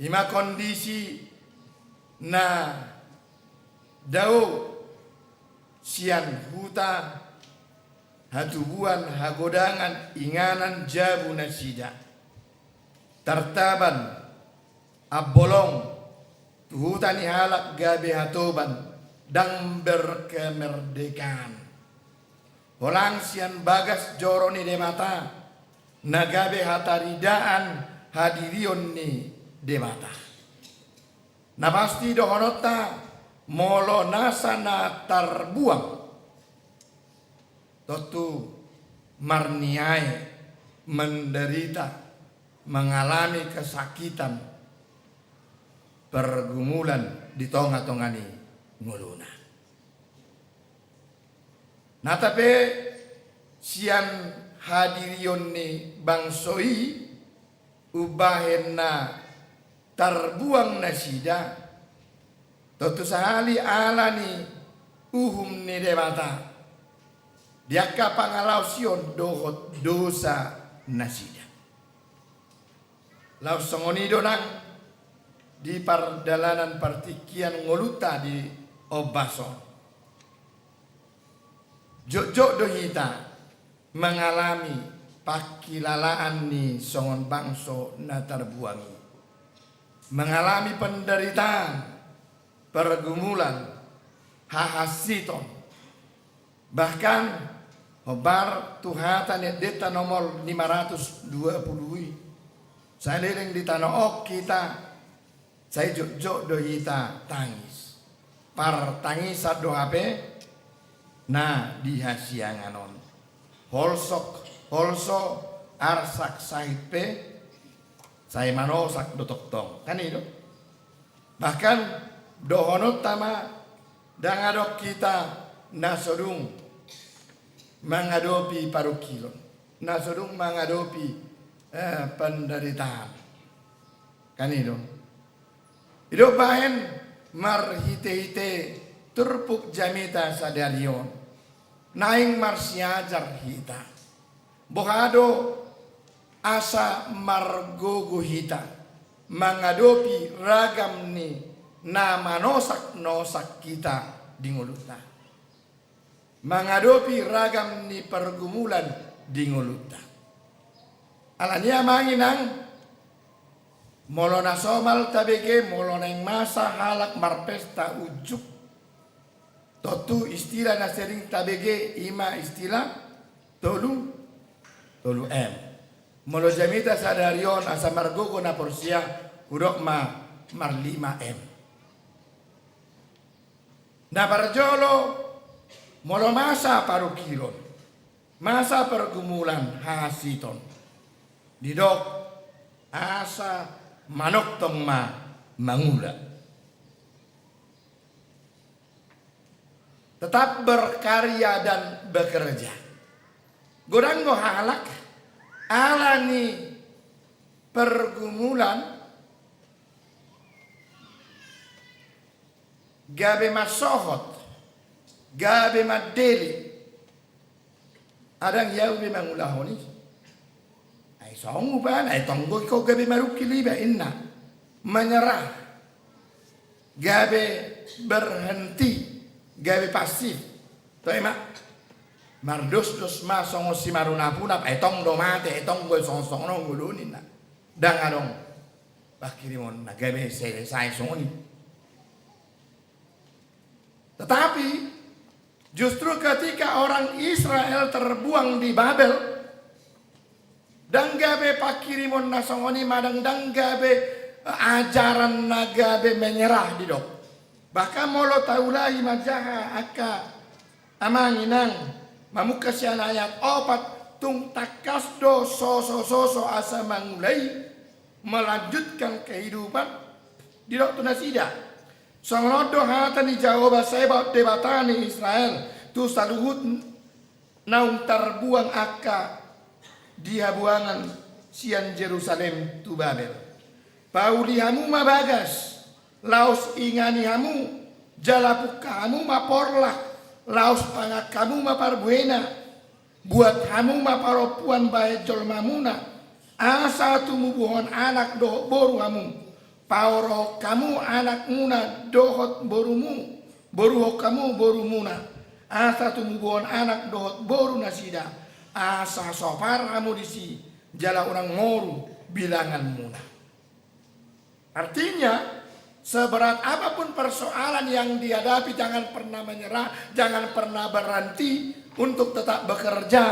i ma kondisi na dao sian huta hatubuan hagodangan inganan jabu nasida. Tartaban, ambolong, tu huta ni halak gabe hatoban, ndang berkemerdekaan. Holang sian bagas joro ni Debata, na gabe hataridaan hadirion ni Debata. Na pasti dohononta, molo nasa na tarbuang, tontu marniae, menderita, mengalami kesakitan, pergumulan di tongatonga ni ngoluna. Nata pe sian hadirion ni bangso i, umbahen na tarbuang nasida, Tontu sahali ala ni uhum ni Debata di angka pangalaosion dohot dosa nasida. Laos songon i do nang di pardalanan partingkian ngolunta di ombas on. Jotjot do hita mangalami pangkilalaan ni songon bangso na tarbuang i, mangalami penderitaan, pergumulan, hahansiton. Bahkan hombar tu hata ni endenta nomor lima ratus dua puluh i, saleleng di tano on hita, sai jotjot do hita tangis. Partangisan do hape na di hasiangan on. Holsok, holso, arsak, sahit pe sai manosak do tongtong. Kan i do? Bahkan dohononta ma, ndang adong hita na so dung mangadopi parungkilon, na so dung mangadopi, eh, penderitaan. Kan i do? I do umbahen marhitehite turpuk jamita sadari on naeng marsiajar hita. Boha do asa margogo hita mangadopi ragam ni na manosaknosak hita di ngolunta, mangadopi ragam ni pergumulan di ngolunta. Alani i amang inang, molo na somal tabege, molo naeng masa halak marpesta unjuk, tontu istilah na sering tabege i ma istilah tolu, tolu M. Molo jamita sadari on asa margogo na porsea, hudok ma marlima M. Na parjolo, molo masa parungkilon, masa pergumulan, hahansiton, didok asa manongtong ma mangula. Tetap berkarya dan bekerja. Godang do halak ala ni pergumulan gabe mansohot, gabe mandele. Ndang ahu be mangulahon i. Ai songon i pe, ai tong do ho gabe marungkil iba, inna. Menyerah. Gabe berhenti, gabe pasif. Toe ma. Mardosdos ma songon simarunapunap, ai tong do mate, ai tong do songon-songon on godang, inna. Ndang adong pangkirimon na gabe selesai songon i. Tetapi justru ketika orang Israel terbuang di Babel, ndang gabe pangkirimon na songon i, manang ndang gabe, eh, ajaran na gabe menyerah didok. Bahkan molo taulahi manjaha angka amang inang mamungka sian ayat opat, tung tangkas do sosososo asa mangula i, melanjutkan kehidupan, didok tu nasida. Songon on do hata ni Jahowa Zebaot, Debata ni Israel, tu saluhut naung tarbuang angka di habuangan sian Jerusalem tu Babel. Pauli hamu ma bagas, laos ingani hamu, jala pungka hamu ma porlak, laos pangan hamu ma parbuena, buat hamu ma parompuan bahen jolmamuna, asa tumubuhon anak dohot boru hamu. Paorohon hamu anakmuna dohot borumu, boruhon hamu borumuna, asa tumubuhon anak dohot boru nasida, asa sopar hamu disi, jala unang moru bilanganmuna. Artinya, seberat apapun persoalan yang dihadapi, jangan pernah menyerah, jangan pernah berhenti untuk tetap bekerja,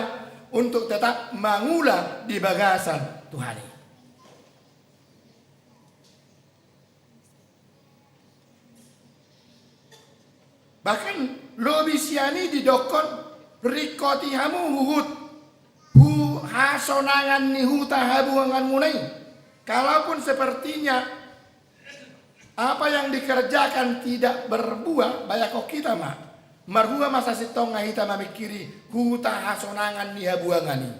untuk tetap mangula di bagasan Tuhan i. Bahkan lobi sian i didokkon, ringkoti hamu huhut hu-, hasonangan ni huta habuanganmuna i. Kalaupun sepertinya apa yang dikerjakan tidak berbuah, bayangkon hita ma, marhua ma sasintongna hita mamingkiri huta hasonangan ni habuangan i.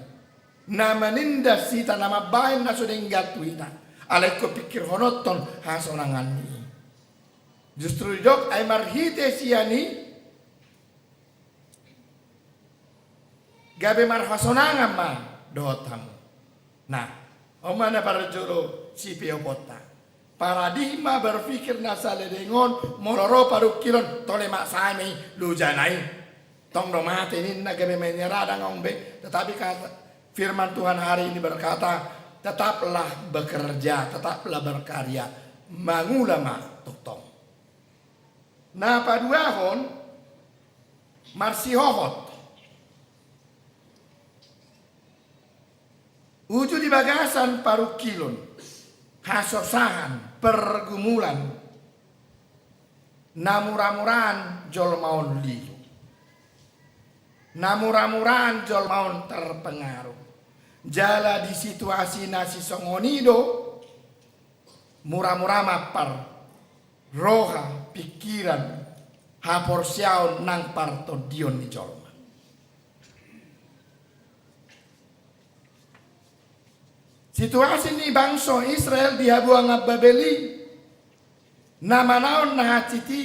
Na manindas hita, na mambahen na so denggan tu hita. Alai ingkon pingkirhononton hasonangan ni i. Justru didok ai marhite sian i gabe marhasonangan ma dohot hamu. Nah, on ma na parjolo sipeoponta. Paradigma berpikir na saleleng on, molo ro parungkilon, tole ma sae ma i lojana i. Tong do mate ninna gabe menyerah, dang adong be. Tetapi kata firman Tuhan hari ini berkata, tetaplah bekerja, tetaplah berkarya. Mangula ma tongtong. Na paduahon, marsihohot. Uju di bagasan parungkilon, hasosahan, pergumulan, na muramuraan jolma on lilu. Na muramuraan jolma on terpengaruh. Jala di situasi na sisongon i do, muramura mampar roha, pikiran, haporseaon nang partondion ni jolma. Situasi ni bangso Israel di habuangan Babel i, na manaon na hansit i,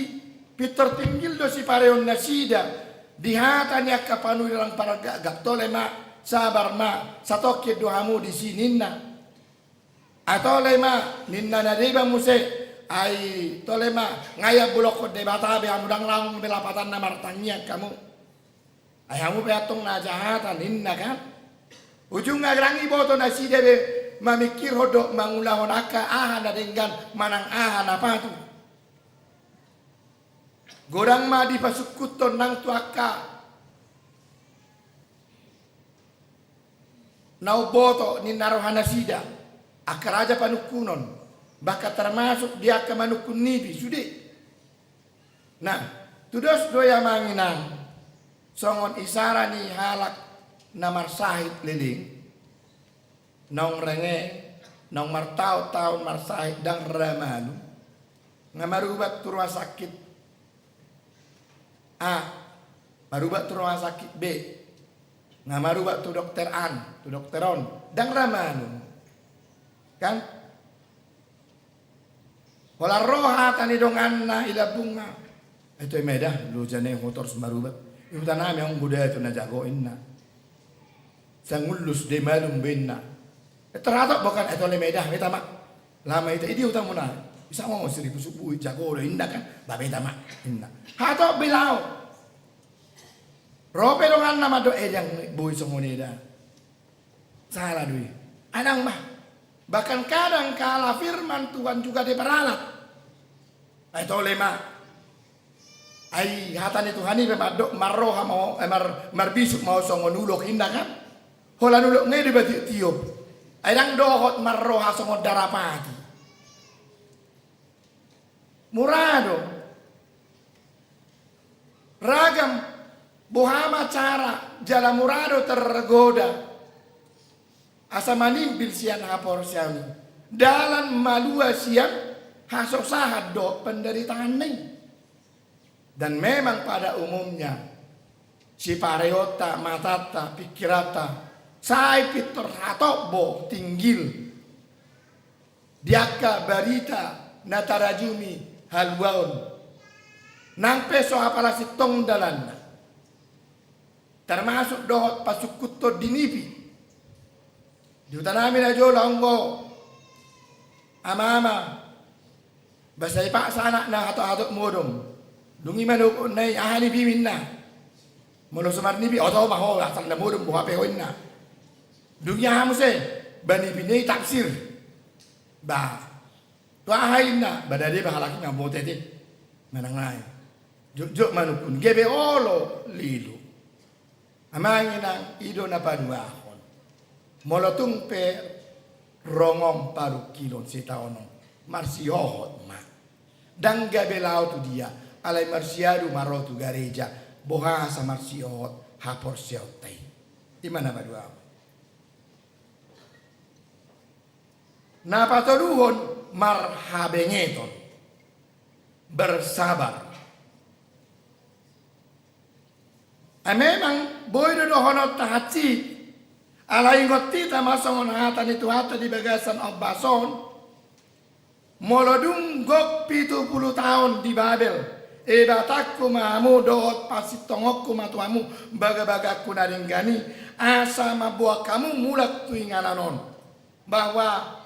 pintor tinggil do sipareon nasida di hata ni angka panurirang pargapgap, tole ma, sabar ma, satongkin do hamu disi ninna. Ai tole ma, ninna na deba muse, ai tole ma, nga iambulokhon Debata be hamu, dang laho be lapatanna martangiang hamu. Ai hamu pe antong na jahatan ninna kan. Ujungna ndang diboto nasida be mamingkirhon dohot mangulahon angka aha na denggan manang aha na patut. Godang ma dipasungkunhon nang tu angka na umboto ninna roha nasida, angka raja panungkunon, bahkan termasuk di angka manungkun nipi sude. Nah, tudos do i amang inang, songon isara ni halak na marsahit leleng, naung renge, naung martaon-taon marsahit, dang ra malum, nga marubat tu rumah sakit A, marubat tu rumah sakit B, nga marubat tu dokter an, tu dokter on, dang ra malum. Kan? Holan ro hata ni donganna i lambungna. Ai toe ma i da, lojana i ho torus marubat. Di huta nami on godang tu na jago inna. Sangullus de malum be inna. E, hatop be kan, e, tole ma i da, beta ma. Laho ma hita i di hutamuna. Bisa ngo siribu subu i jago do inna kan. Ba beta ma inna. Hatop be laho. Ro pe donganna mandok, e, dang boi songon i da. Sala do i. Ai dang ma. Bahkan kadang kala firman Tuhan juga diperalat. Ai tole ma. Ai hata ni Tuhan i pe mandok marroha ma ho, e, mar-, marbisuk ma ho songon ulok inna kan. Holan ulok nga i do iba tiop-tiop. Ai dang dohot marroha songon darapati. Mura do. Ragam boha ma cara jala mura do tergoda asa manimbil sian haporseaon i. Dalan malua sian hasosahan dohot penderitaan i. Dan memang pada umumnya sipareonta, matanta, pikiranta, sai pintor hatop bo tinggil di angka barita na tarajumi haluaon. Nang pe so apala sintong dalanna. Termasuk dohot pasungkunhon di nipi. Di huta nami na jolo anggo ama-ama. Ba sai dipaksa anakna hatop-hatop modom. Dung i manogotna i, aha nipim inna. Molo so marnipi, oto ma ho, asal na modom boha pe ho inna. Dung i aha muse, ba nipina i tafsir. Ba. Tu aha inna, ba dade ba halak i mamboto i. Manang nai. Jotjot manungkun, gabe olo lilu. Amang inang, i do na paduahon. Molo tung pe ronggom parungkilon sitaonon, marsihohot ma. Dang gabe laho tu dia, alai marsiadu ma ro tu gareja, boha asa marsihohot haporseaonta i. I ma na paduahon. Na patoluhon, marhabengeton, bersabar. Ai memang boi do dohononta hansit, alai ingot hita ma songon hata ni Tuhanta di bagasan ombas on, Molo dung gok pitu pulu taon di Babel, ebatangku ma hamu dohot pasintongonku ma tu hamu bagabagangku na denggan i, asa mamboan hamu mulak tu inganan on, bahwa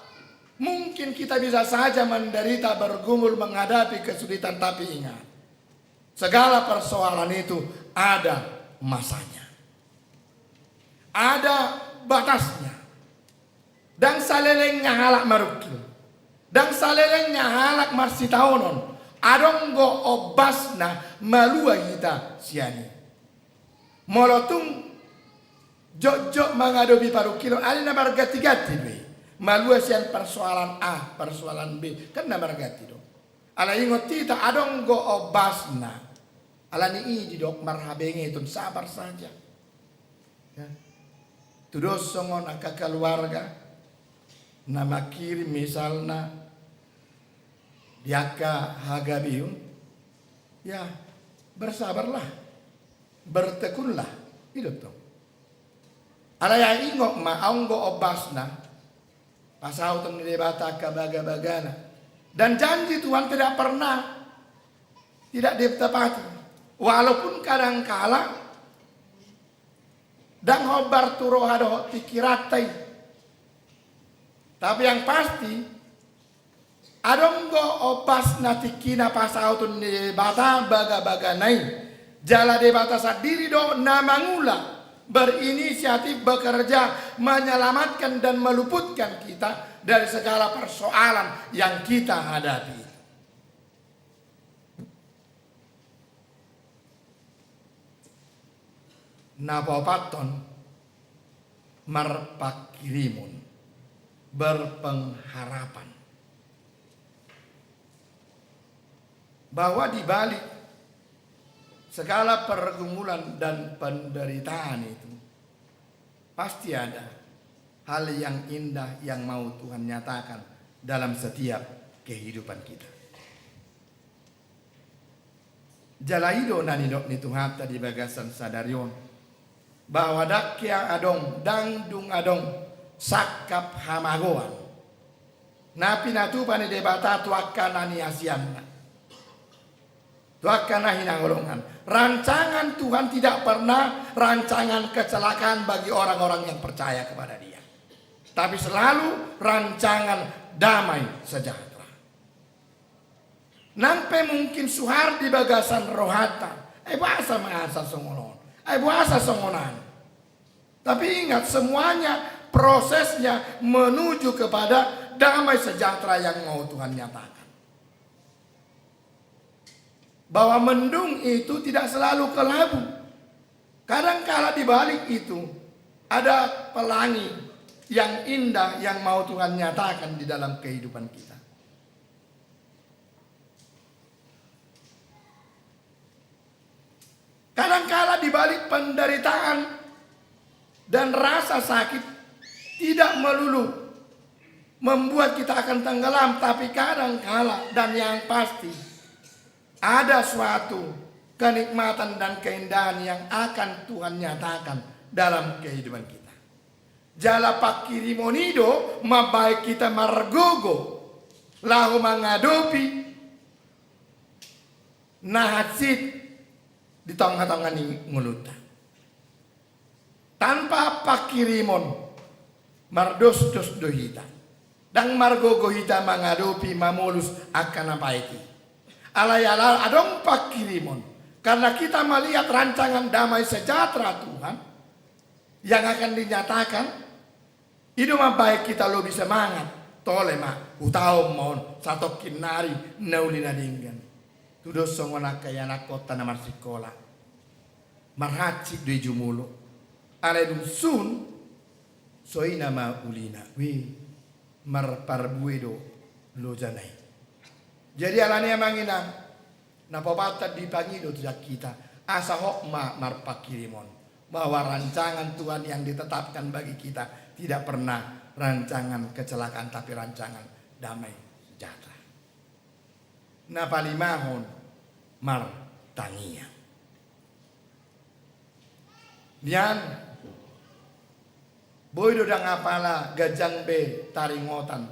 mungkin kita bisa saja menderita, bergumul, menghadapi kesulitan, tapi ingat, segala persoalan itu ada masanya. Ada batasnya. Ndang saleleng nga halak marungkil. Ndang saleleng nga halak marsitaonon. Adong do ombasna malua hita sian i. Molo tung jotjot mangadopi parungkilon, alai na margantiganti do i. Malua sian persoalan A, persoalan B, kan na marganti do. Alai ingot hita, adong do ombasna. Alani i didok marhabengeton, sabar saja. Ya. Tudos songon angka keluarga na mangkirim misalna di angka hagabeon, ya, bersabarlah, bertekunlah, i do tong. Alai ingot ma, adong do ombasna, pasauton ni Debata angka bagabagana. Dan janji Tuhan tidak pernah tidak ditepati. Walaupun kadangkala ndang hombar tu roha dohot pikiranta i. Tapi yang pasti, adong do ombasna tingkina pasauton ni Debata bagabagana i. Jala Debata sandiri do na mangula, berinisiatif, bekerja, menyelamatkan dan meluputkan kita dari segala persoalan yang kita hadapi. Na paopathon, marpangkirimon, berpengharapan bahwa di balik segala pergumulan dan penderitaan itu, pasti ada hal yang indah yang mau Tuhan nyatakan dalam setiap kehidupan kita. Jala i do na nidok ni Tuhanta di bagasan sadari on, bahwa ndang hea adong, ndang dung adong sangkap hamagoan na pinatupa ni Debata tu angka na niasianna, tu angka na hinaholongan. Rancangan Tuhan tidak pernah rancangan kecelakaan bagi orang-orang yang percaya kepada Dia, tapi selalu rancangan damai sejahtera. Nang pe mungkin suhar di bagasan rohanta, ai boasa ma asa songon on, ai boasa songon an. Tapi ingat, semuanya prosesnya menuju kepada damai sejahtera yang mau Tuhan nyatakan. Bahwa mendung itu tidak selalu kelabu. Kadangkala di balik itu ada pelangi yang indah yang mau Tuhan nyatakan di dalam kehidupan kita. Kadangkala di balik penderitaan dan rasa sakit tidak melulu membuat kita akan tenggelam, tapi kadangkala dan yang pasti ada suatu kenikmatan dan keindahan yang akan Tuhan nyatakan dalam kehidupan kita. Jala pangkirimon i do mambahen hita margogo laho mangadopi na hansit di tongatonga ni ngolunta. Tanpa pangkirimon, mardosdos do hita. Ndang margogo hita mangadopi, mamolus angka na paet i. Alai ala adong pangkirimon, karena kita melihat rancangan damai sejahtera Tuhan yang akan dinyatakan, i do mambahen hita lobi semangat. Tole ma, hutaon ma on satongkin nari na uli na denggan. Tudos songon angka ianakkonta na marsikola. Marhansit do i jumolo. Alai dung sun, so ina ma ulina. Weh, marparbue do lojana i. Jadi alani i, amang inang, na paopathon, dipangido tu hita asa hot ma marpangkirimon, bahwa rancangan Tuhan yang ditetapkan bagi kita tidak pernah rancangan kecelakaan, tapi rancangan damai sejahtera. Na palimahon, martangiang. Nian, boi do ndang apala ganjang be taringotan,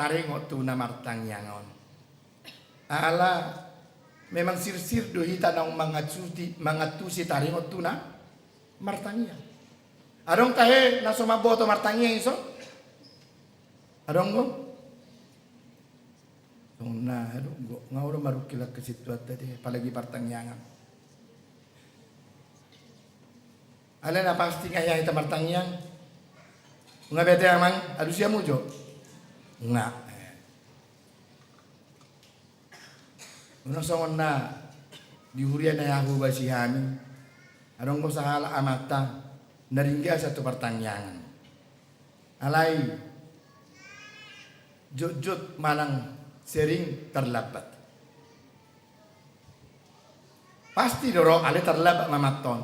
taringot tu na martangiang on. Ala memang sirsir do hita naung mangantusi, mangantusi taringot tu na martangiang. Adong tahe na so mamboto martangiang ison? Adong do? Songon na, aduh, nga olo marungkil angka situan tadi, apalagi partangiangan. Alai na pasti nga hea hita martangiang. Nga bete amang, alusi hamu jo. Nga. Unang songon na di huria na hea hubasi hami. Adong do sahala amanta na ringgasan tu partangiangan. Alai jotjot manang sering terlambat. Pasti do ro, alai terlambat ma amanta on.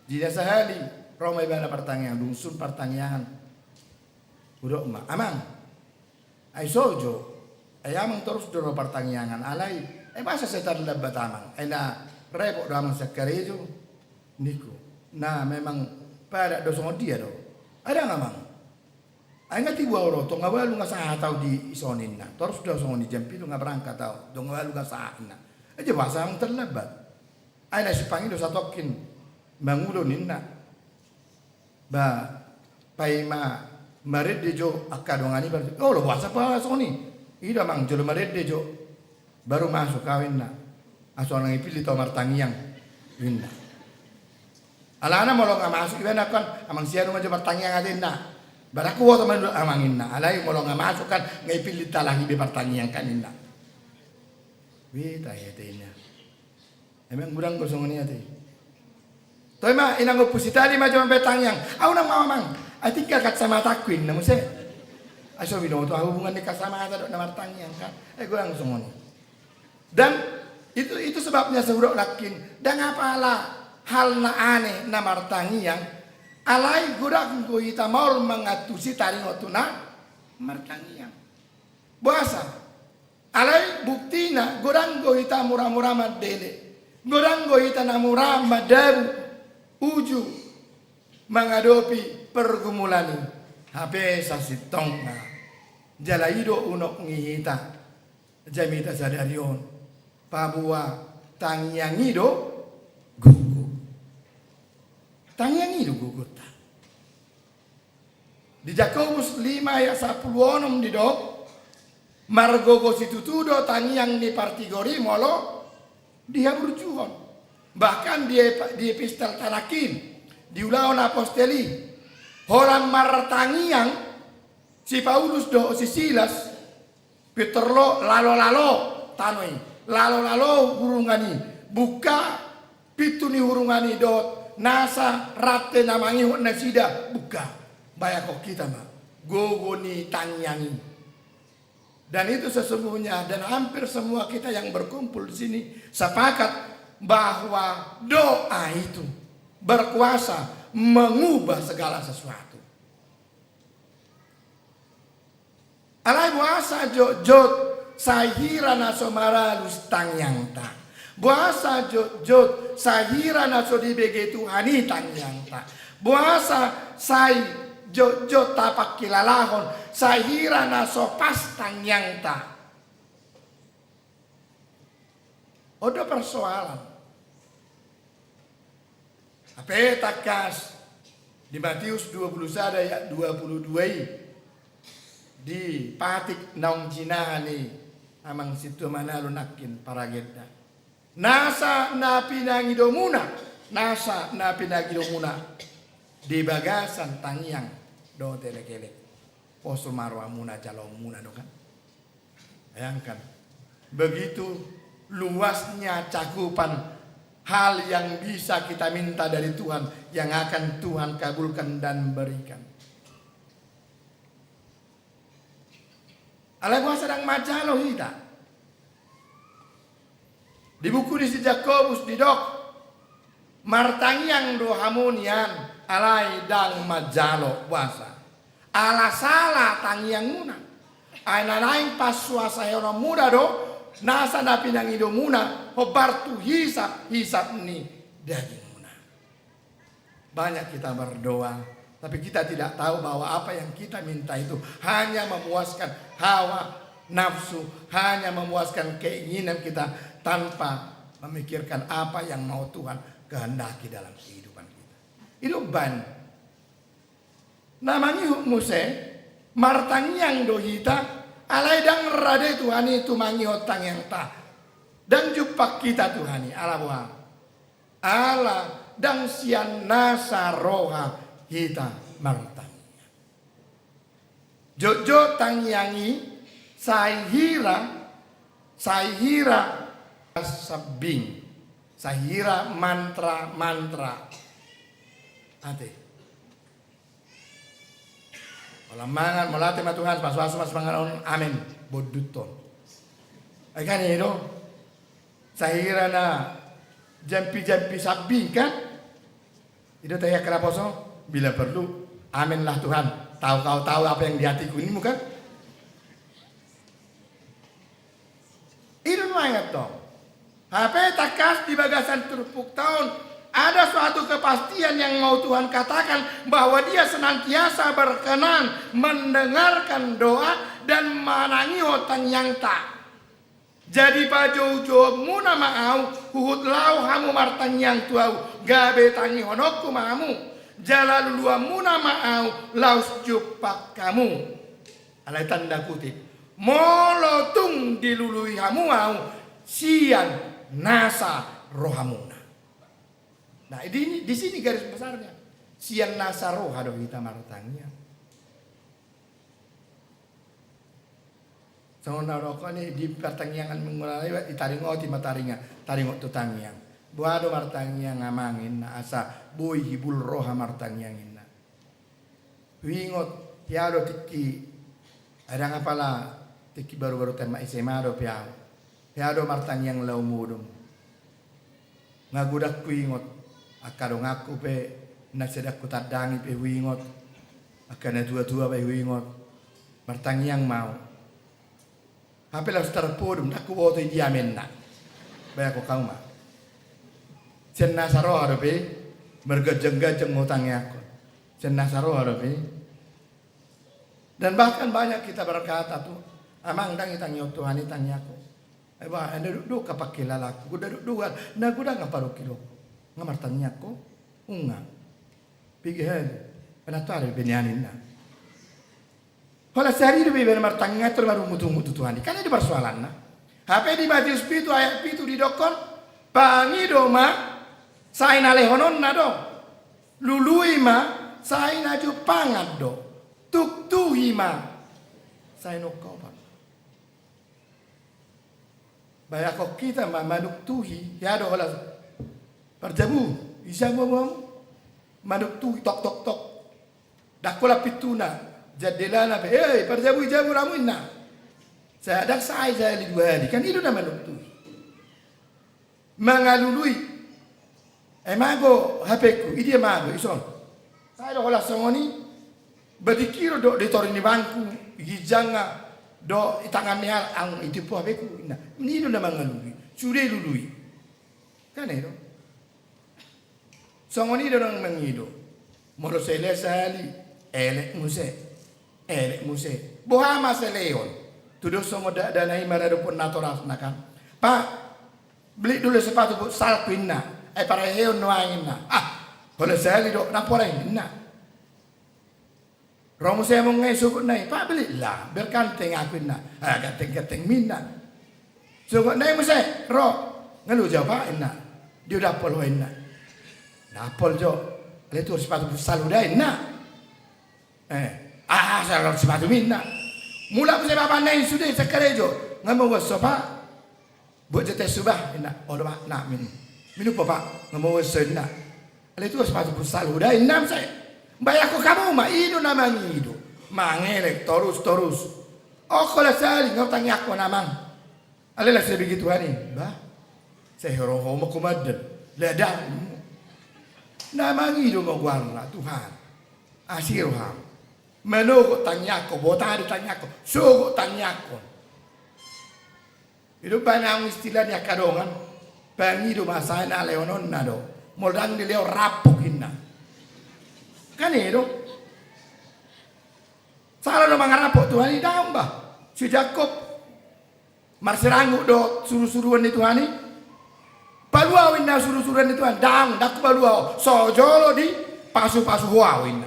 Jadi sahali ro ma ibana partangiangan, dung sun partangiangan. Hudok ma, amang. Ai so jo, ai amang torus do ro partangiangan, alai ai boasa sai tarlambat amang, ai na repot do amang sian karejo, ningku. Na memang padat do songon dia do. Ai ndang amang. Ai nga tibu au ro, tung nga ualu nga sahat au di son ninna. Torus do au songon i, jam pitu nga berangkat au, tung nga ualu nga sahat ninna. Ai jo boasa amang tarlambat. Ai na simpang i do satongkin mangudo ninna. Ba, paima marende jo angka dongan i, berarti olo boasa pa songon i. I do amang, jolo marende jo, baru masuk au ninna. Asa unang ipillit au martangiang ninna. Alana molo nga masuk ibana kan, amang sian ma jo martangiang ate ninna. Ba ndang huboto ma ninna amang ninna. Alai molo nga masuk kan, nga ipillit halak i be partangiang kan ninna. Beta i ate ninna. Emang godang do songon i ate. Toe ma, inang ompu si tali ma jo mambahen tangiang. Au nang ma amang. Ai tinggal kacamatangku ninna muse. Ai so binoto au hubungan ni kacamata dohot na martangiang kan. Ai godang songon i. Dan itu, itu sebabnya sai hudok nangkin. Ndang apala hal na aneh na martangiang. Alai godang do hita maol mangantusi taringot tu na martangiang. Boasa? Alai buktina godang do hita mura-mura mandele, godang do hita na mura mandabu uju mangadopi pergumulan i. Hape sasintongna jala i do unok ni hita jamita sadari on, paboa tangiang i do gogo. Tangiang i do gogonta. Di Jakobus lima ayat sampulu onom didok, margogo situtu do tangiang ni partigor i molo dihaburjuhon. Bahkan di, di epistel tarakhir, di Ulaon Apostel i, holan martangiang si Paulus dohot si Silas, pintor lo lalo-lalo tano i, lalo-lalo hurungan i, bungka pintu ni hurungan i dohot nasa rante na mangihut nasida bungka. Bayangkon hita ma gogo ni tangiang i. Dan itu sesungguhnya, dan hampir semua kita yang berkumpul di sini sepakat bahwa doa itu berkuasa mengubah segala sesuatu. Alai boasa jotjot sai hira na so maralus tangiangta? Boasa jotjot sai hira na so dibege Tuhan i tangiangta? Boasa sai jotjot tapangkilalahon sai hira na so pas tangiangta? On do persoalan. Hape tangkas di Matius dua pulu sada ayat dua pulu dua i dipatik naung jinanga ni amang sintua Manalo nangkin paragenna. Nasa na pinangidomuna, nasa na pinangidomuna di bagasan tangiang dohot elek-elek. Poso ma rohamuna jaloonmuna do kan. Bayangkan, begitu luasnya cakupan hal yang bisa kita minta dari Tuhan, yang akan Tuhan kabulkan dan berikan. Alai boasa ndang manjalo hita? Di buku ni si Jakobus didok, martangiang do hamu nian, alai ndang manjalo. Boasa? Ala sala tangiangmuna. Ai na naeng pansuasahononmuna do nasa na pinangidomuna hombar tu hisap-hisap ni dagingmuna. Banyak kita berdoa, Tapi kita tidak tahu bahwa apa yang kita minta itu hanya memuaskan hawa nafsu, hanya memuaskan keinginan kita tanpa memikirkan apa yang mau Tuhan kehendaki dalam kehidupan kita. Ido umbahen na mangihut muse, martangiang do hita, alai ndang rade Tuhan i tumangihon tangiangta. Ndang jumpang hita Tuhan i, ala boha? Ala ndang sian nasa roha hita martangiang. Jotjot tangiang i sai hira, sai hira sambing, sai hira mantra-mantra. Ate. Holan mangan, mauliate ma Tuhan, pasupasu ma sipanganon, amen, bonduthon. Ai kan i do? Sai hira na jampi-jampi sambing kan? I do tahe angka naposo, bila perlu, amenlah Tuhan, tahu kau tahu apa yang di hatiku, ninmu kan? I do nuaeng antong. Hape tangkas di bagasan turpukta on, ada suatu kepastian yang mau Tuhan katakan bahwa Dia senantiasa berkenan mendengarkan doa dan manangihon tangiangta. Jadi pajoujouonmuna ma Ahu, huhut laho hamu martangiang tu Ahu, gabe tangihononku ma hamu. Jala luluanmuna ma Ahu, laos jumpang hamu. Alai tanda kutip, molo tung dilului hamu Ahu sian nasa rohamuna. Nah, di, di sini garis besarnya. Sian nasa roha do hita martangiang. Songon na hudokkon i di partangiangan minggu na lewat, ditaringoti ma taringa, taringot tu tangiang. Boha do martangiang amang inna, asa boi hibul roha martangiang inna. Huingot, hea do tingki, ndang apala tingki baru-baru tamat S M A dope ahu. Hea do martangiang laho modom. Nga godang huingot, angka donganku pe, na sedang hutandangi pe huingot, angka na tua-tua pe huingot, martangiang ma ahu. Hape laos tarpodom, ndang huboto i dia ma inna. Bayangkon hamu ma. Sian nasa roha dope, marganjang-ganjang hutangiangkon. Sian nasa roha dope. Dan bahkan banyak kita berkata tu, amang ndang itangihon Tuhan i tangiangku. Eba, ndang dukduk apangkilalaanku, ndang dukduk, na godang apala dok i do. Nga martangiang ho? Nunga. Piga hali? Penatuari be nian inna. Holan sahali do be ibana martangiang tu marungut-ungut tu Tuhan i. Kan i do persoalanna. Hape di Matius pitu ayat pitu didokkon, pangido ma, sai na lehononna do. Lului ma, sai na jumpangan do. Tuktuhi ma, sai na ungkapon. Bayangkon hita ma manuktuhi, hea do holan, parjabu, i jabu hamu? Manuktuhi, tok, tok, tok. Ndang holan pintuna, jandelana pe, hei, parjabu, i jabu hamu inna. Sai ndang sai sahali dua hali, kan i do na manuktuhi. Mangalului. Ai mago HP-ku, i dia mago, ison. Sai do holan songon i, ba dingkiron do di toru ni bangku, di ginjangna, do di tangan ni halak, ahu i timpu HP-ku, inna. I do na mangalului. Sude lului. Kan i do. Songon i do na mangido. Molo sai lehon sahali, elek muse. Elek muse. Boha ma sai lehon? Tudos songon dakdanak i maradophon natorasna kan. Pak, beli dulu sepatu futsalku inna. Ai pareheon nuaeng inna. Ah, holan sahali do, ndang pola i inna. Ro muse among i sogotna i, Pak, belilah, biar ganteng aku inna. Ah, ganteng-ganteng ma inna. Sogotna i muse, ro, nga loja Pak inna. Dia dampol ho inna. Dampol jo. Alai tu sepatu futsal uda inna. Eh, ah, sai ro sepatu ma inna. Mulak muse bapanna i sude sangkarejo. Nga mauas ho Pak. Buat jete suba inna. Olo Pak, na minum. Minum ho Pak, nga mauas ho inna. Alai tu sepatu futsal uda inna muse. Bayangkon hamu ma, i do na mangido. Mangelek torus-torus. Ongko la sahali nga hutangiangkon amang. Alai las be Tuhan i, bah. Sai hero ho ma komandan. Ladang. Na mangido ma goarna Tuhan. Asi roham. Manogot tangiangkon, botari tangiangkon, sogot tangiangkon. I do umbahen anggo istilah ni angka dongan. Pangido ma sai na lehononna do. Molo ndang dilehon rampok inna. Kan i do. Tara do mangarap ho Tuhan i, daong bah. Si Jakkob marsiranggut do surusuruan ni Tuhan i. Palua ho inna surusuruan ni Tuhan, daong, ndang hupalua ho. So jolo dipasupasu ho ahu inna.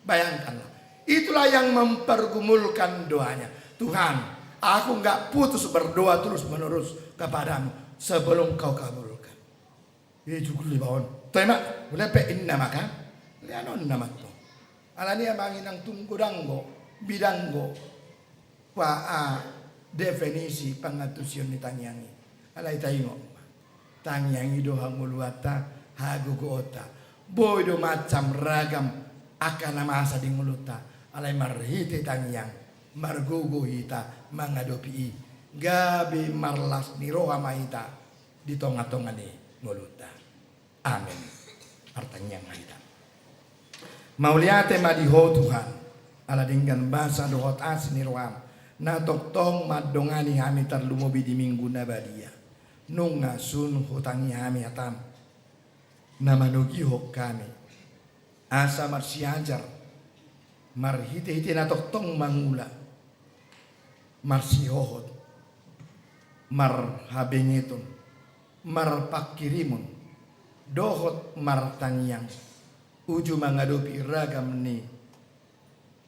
Bayangkanlah. Itulah yang mempergumulkan doanya. Tuhan, aku nggak putus berdoa terus menerus kepadamu sebelum kau kabulkan. Ijugul iba on. Toe ma, ule pe inna maka. Leanon nama tu. Alani amang inang tung godang do, bidang do. Ua definisi pangantusion ni tangiang i. Alai taingot ma. Tangiang i do hangoluanta, hagogoonta. Boi do macam ragam angka na masa di ngolunta. Alai marhite tangiang, margogo hita mangadopi i. Gabe marlas ni roha ma hita di tongatonga ni ngolunta. Amen. Martangiang ma hita. Mauliate ma di Ho Tuhan, ala denggan basa dohot asi ni roham, na tongtong mandongani hami tarlumobi di Minggu na badia. Nunga sun hutangi hami hatam, na manogihon hami, asa marsiajar, marhitehite na tongtong mangula, marsihohot, marhabengeton, marpanghirimon, dohot martangiang, uju mangadopi ragam ni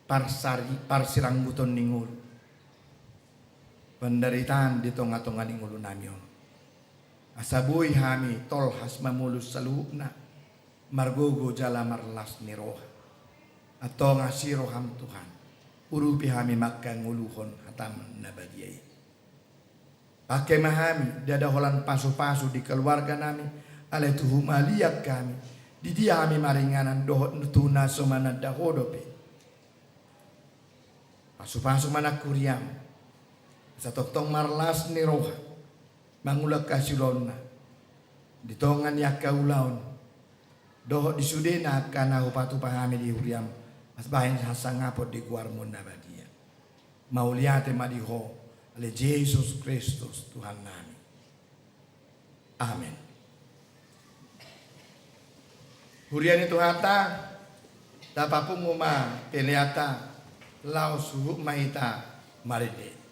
parsari-, parsirangguton ni ngolu, pandaritaan di tongatonga ni ngolunami on. Asa boi hami tolhas mamolus saluhutna, margogo jala marlas ni roha. Antong asi roham Tuhan, urupi hami mangkangoluhon hatam na badia i. Pake ma hami, ndada holan pasupasu di keluarganami, alai tu humaliang hami, di dia hami maringanan dohot tu na so mananda Ho dope. Pasupasu ma nang huriam, asa tongtong marlas ni roha, mangula angka siulaonna, di tonga ni angka ulaon, dohot di sudena angka na hupatupa hami di huriam, asa bahen hasangapon di goarmu na badia. Mauliate ma di Ho, ale Jesus Kristus Tuhannami. Amen. Huria ni Tuhanta, tapapungu ma peleanta, laos huhut ma hita marende.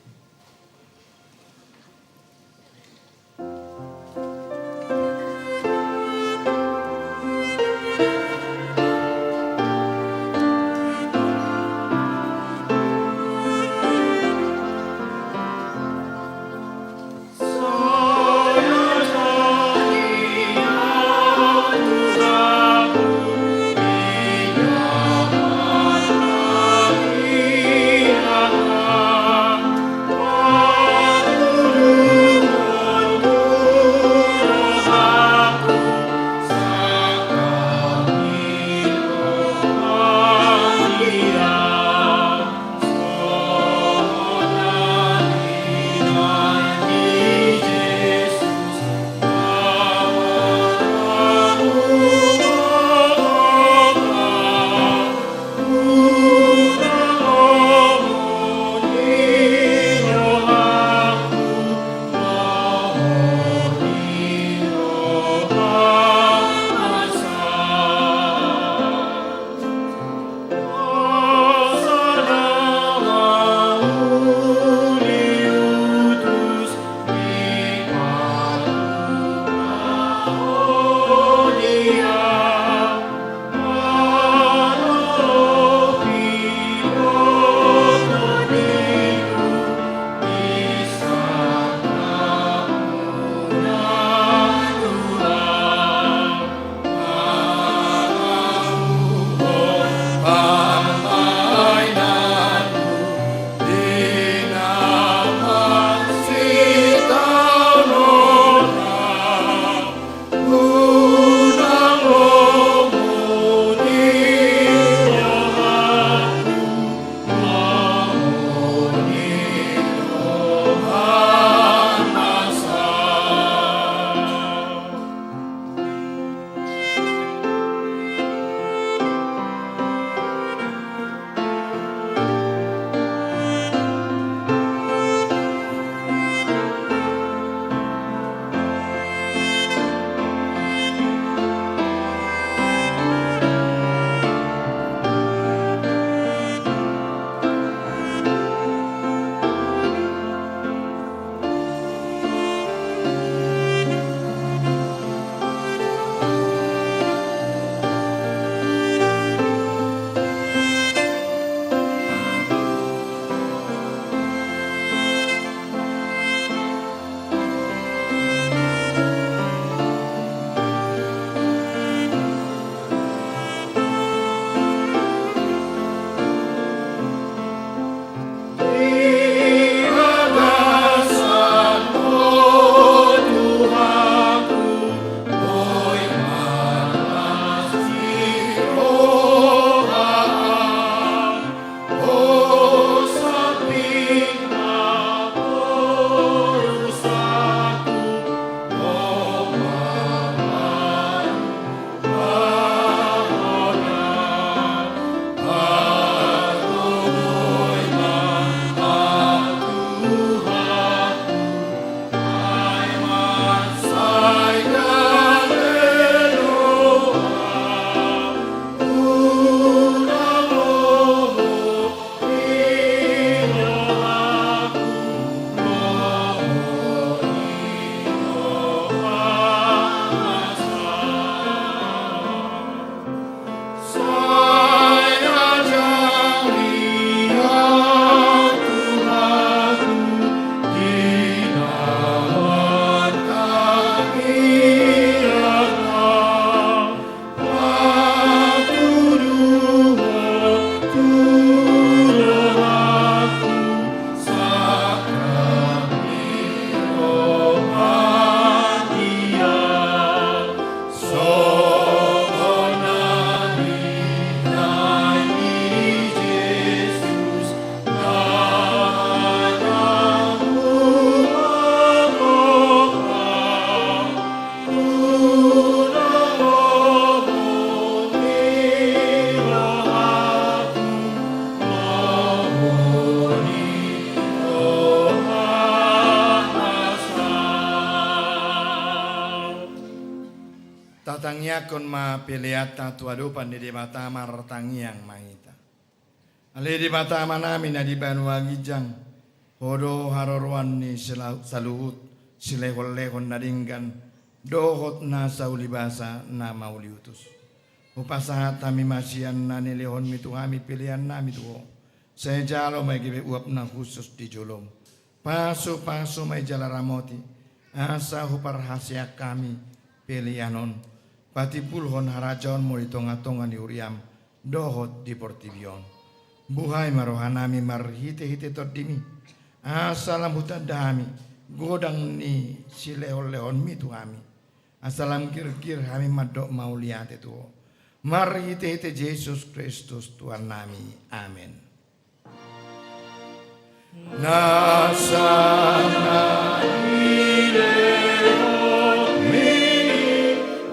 Tangiangkon ma peleanta tu adopan ni Debata, martangiang ma hita. Ale Debata Amanami na di banua ginjang, Ho do haroroan ni sela-, saluhut silehonlehon na denggan dohot nasa ulibasa na mauliutus. Hupasahat hami ma sian na nilehonmi tu hami peleannami tu Ho. Sai jalo ma i gabe uap na hushus di jolom. Pasupasu ma i jala ramoti, asa huparhaseang hami pelean on patimbulhon harajaonmu di tongatonga ni huriam dohot di portibi on. Buhai ma rohanami marhitehite Tondimi, asa lam hutanda hami godang ni silehonlehonmi tu hami, asa lam girgir hami mandok mauliate tu Ho. Marhitehite Jesus Kristus Tuhannami. Amen. Nasa na nilehonmi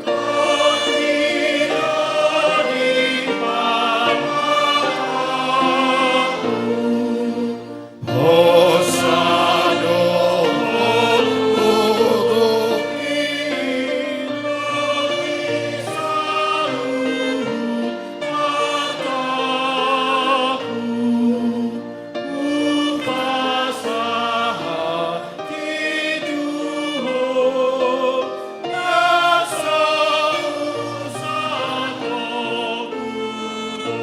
Tondina di pamatangku, hosa dohot gogo i, di saluhut hataku, hupasahat i tu Ho, na so husangap ho.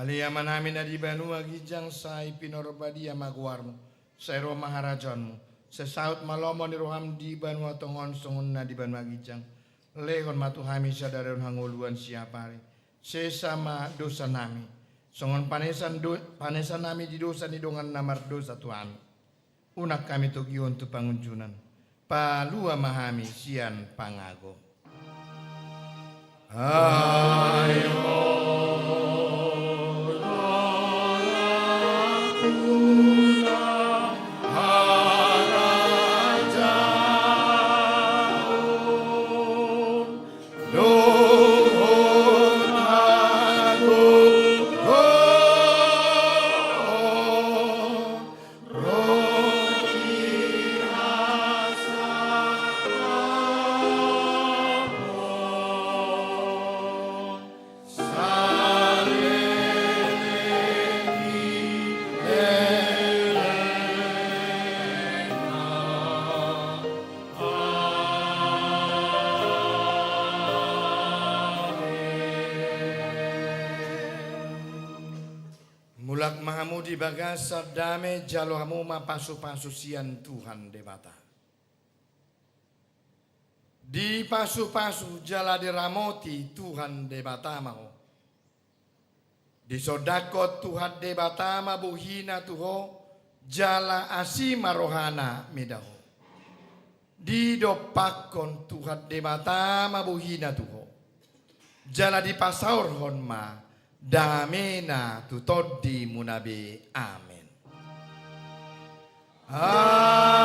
Ale Amanami na di banua ginjang, sai pinarbadia ma goarmu, sai ro ma harajaonmu, sai saut ma lomo ni roham di banua tonga on songon na di banua ginjang. Lehon ma tu hami sadari on hangoluan siapari. Sesa ma dosanami, songon panesan do-, panesanami di dosa ni dongan na mardosa tu hami. Unang hami togihon tu pangunjunan. Palua ma hami sian pangago. Ai Ho do ramuna, harajaon dohot hagogoon, ro di hasangapon saleleng ni lelengna. Amen. Mulak ma hamu di bagasan dame, jalo hamu ma pasupasu sian Tuhan Debata. Dipasupasu jala diramoti Tuhan Debata ma ho. Disondangkon Tuhan Debata ma bohina tu ho, jala asi ma rohana mida ho. Didompakkon Tuhan Debata ma bohina tu ho, jala dipasaorhon ma damena tu tondimuna be. Amen. Amen.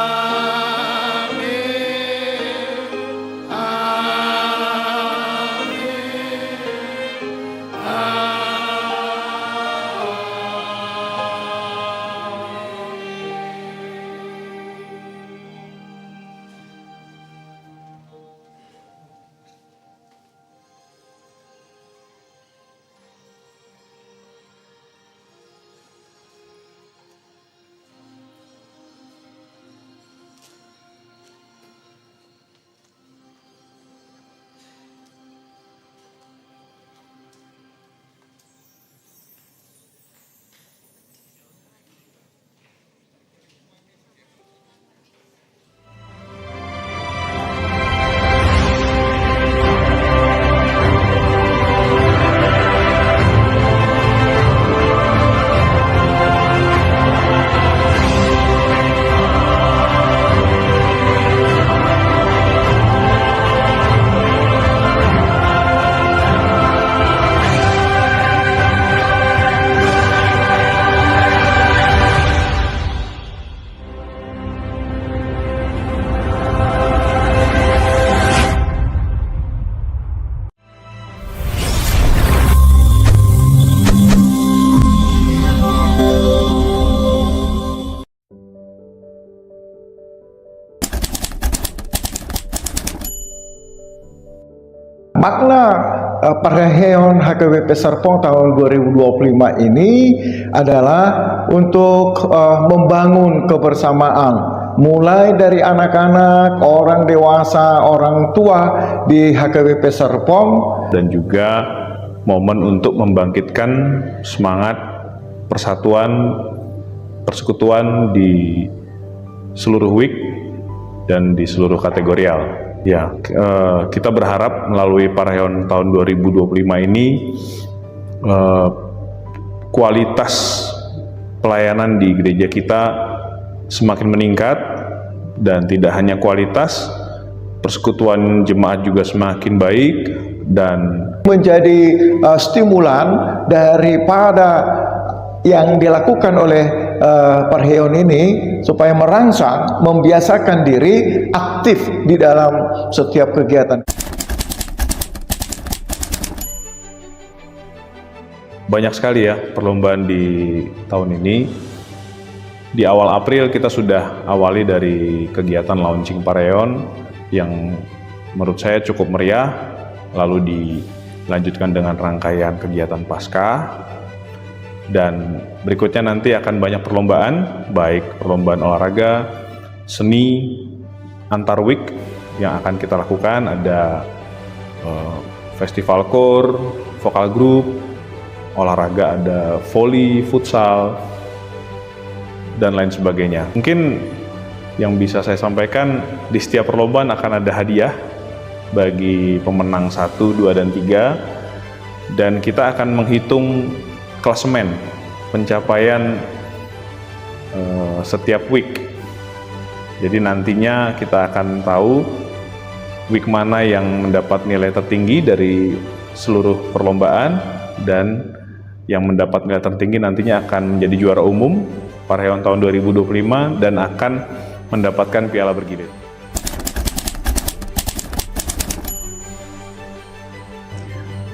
Amen. Amen. Makna eh, parheheon H K B P Serpong tahun dua ribu dua puluh lima ini adalah untuk eh, membangun kebersamaan, mulai dari anak-anak, orang dewasa, orang tua di H K B P Serpong. Dan juga momen untuk membangkitkan semangat persatuan, persekutuan di seluruh wik dan di seluruh kategorial. Ya, eh, kita berharap melalui parheheon tahun dua ribu dua puluh lima ini, eh, kualitas pelayanan di gereja kita semakin meningkat, dan tidak hanya kualitas, persekutuan jemaat juga semakin baik, dan menjadi eh, stimulan daripada yang dilakukan oleh eh, parheheon ini, supaya merangsang, membiasakan diri aktif di dalam setiap kegiatan. Banyak sekali ya perlombaan di tahun ini. Di awal April kita sudah awali dari kegiatan launching parheheon yang menurut saya cukup meriah, lalu dilanjutkan dengan rangkaian kegiatan Paskah, dan berikutnya nanti akan banyak perlombaan, baik perlombaan olahraga, seni, antar wik yang akan kita lakukan, ada eh, festival koor, vokal group, olahraga ada voli, futsal, dan lain sebagainya. Mungkin yang bisa saya sampaikan, di setiap perlombaan akan ada hadiah bagi pemenang satu, dua, dan tiga, dan kita akan menghitung klasemen pencapaian eh, setiap wik. Jadi nantinya kita akan tahu wik mana yang mendapat nilai tertinggi dari seluruh perlombaan, dan yang mendapat nilai tertinggi nantinya akan menjadi juara umum parheheon tahun dua ribu dua puluh lima dan akan mendapatkan piala bergilir.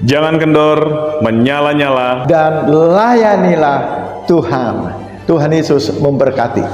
Jangan kendor, menyala-nyala. Dan layanilah Tuhan. Tuhan Yesus memberkati.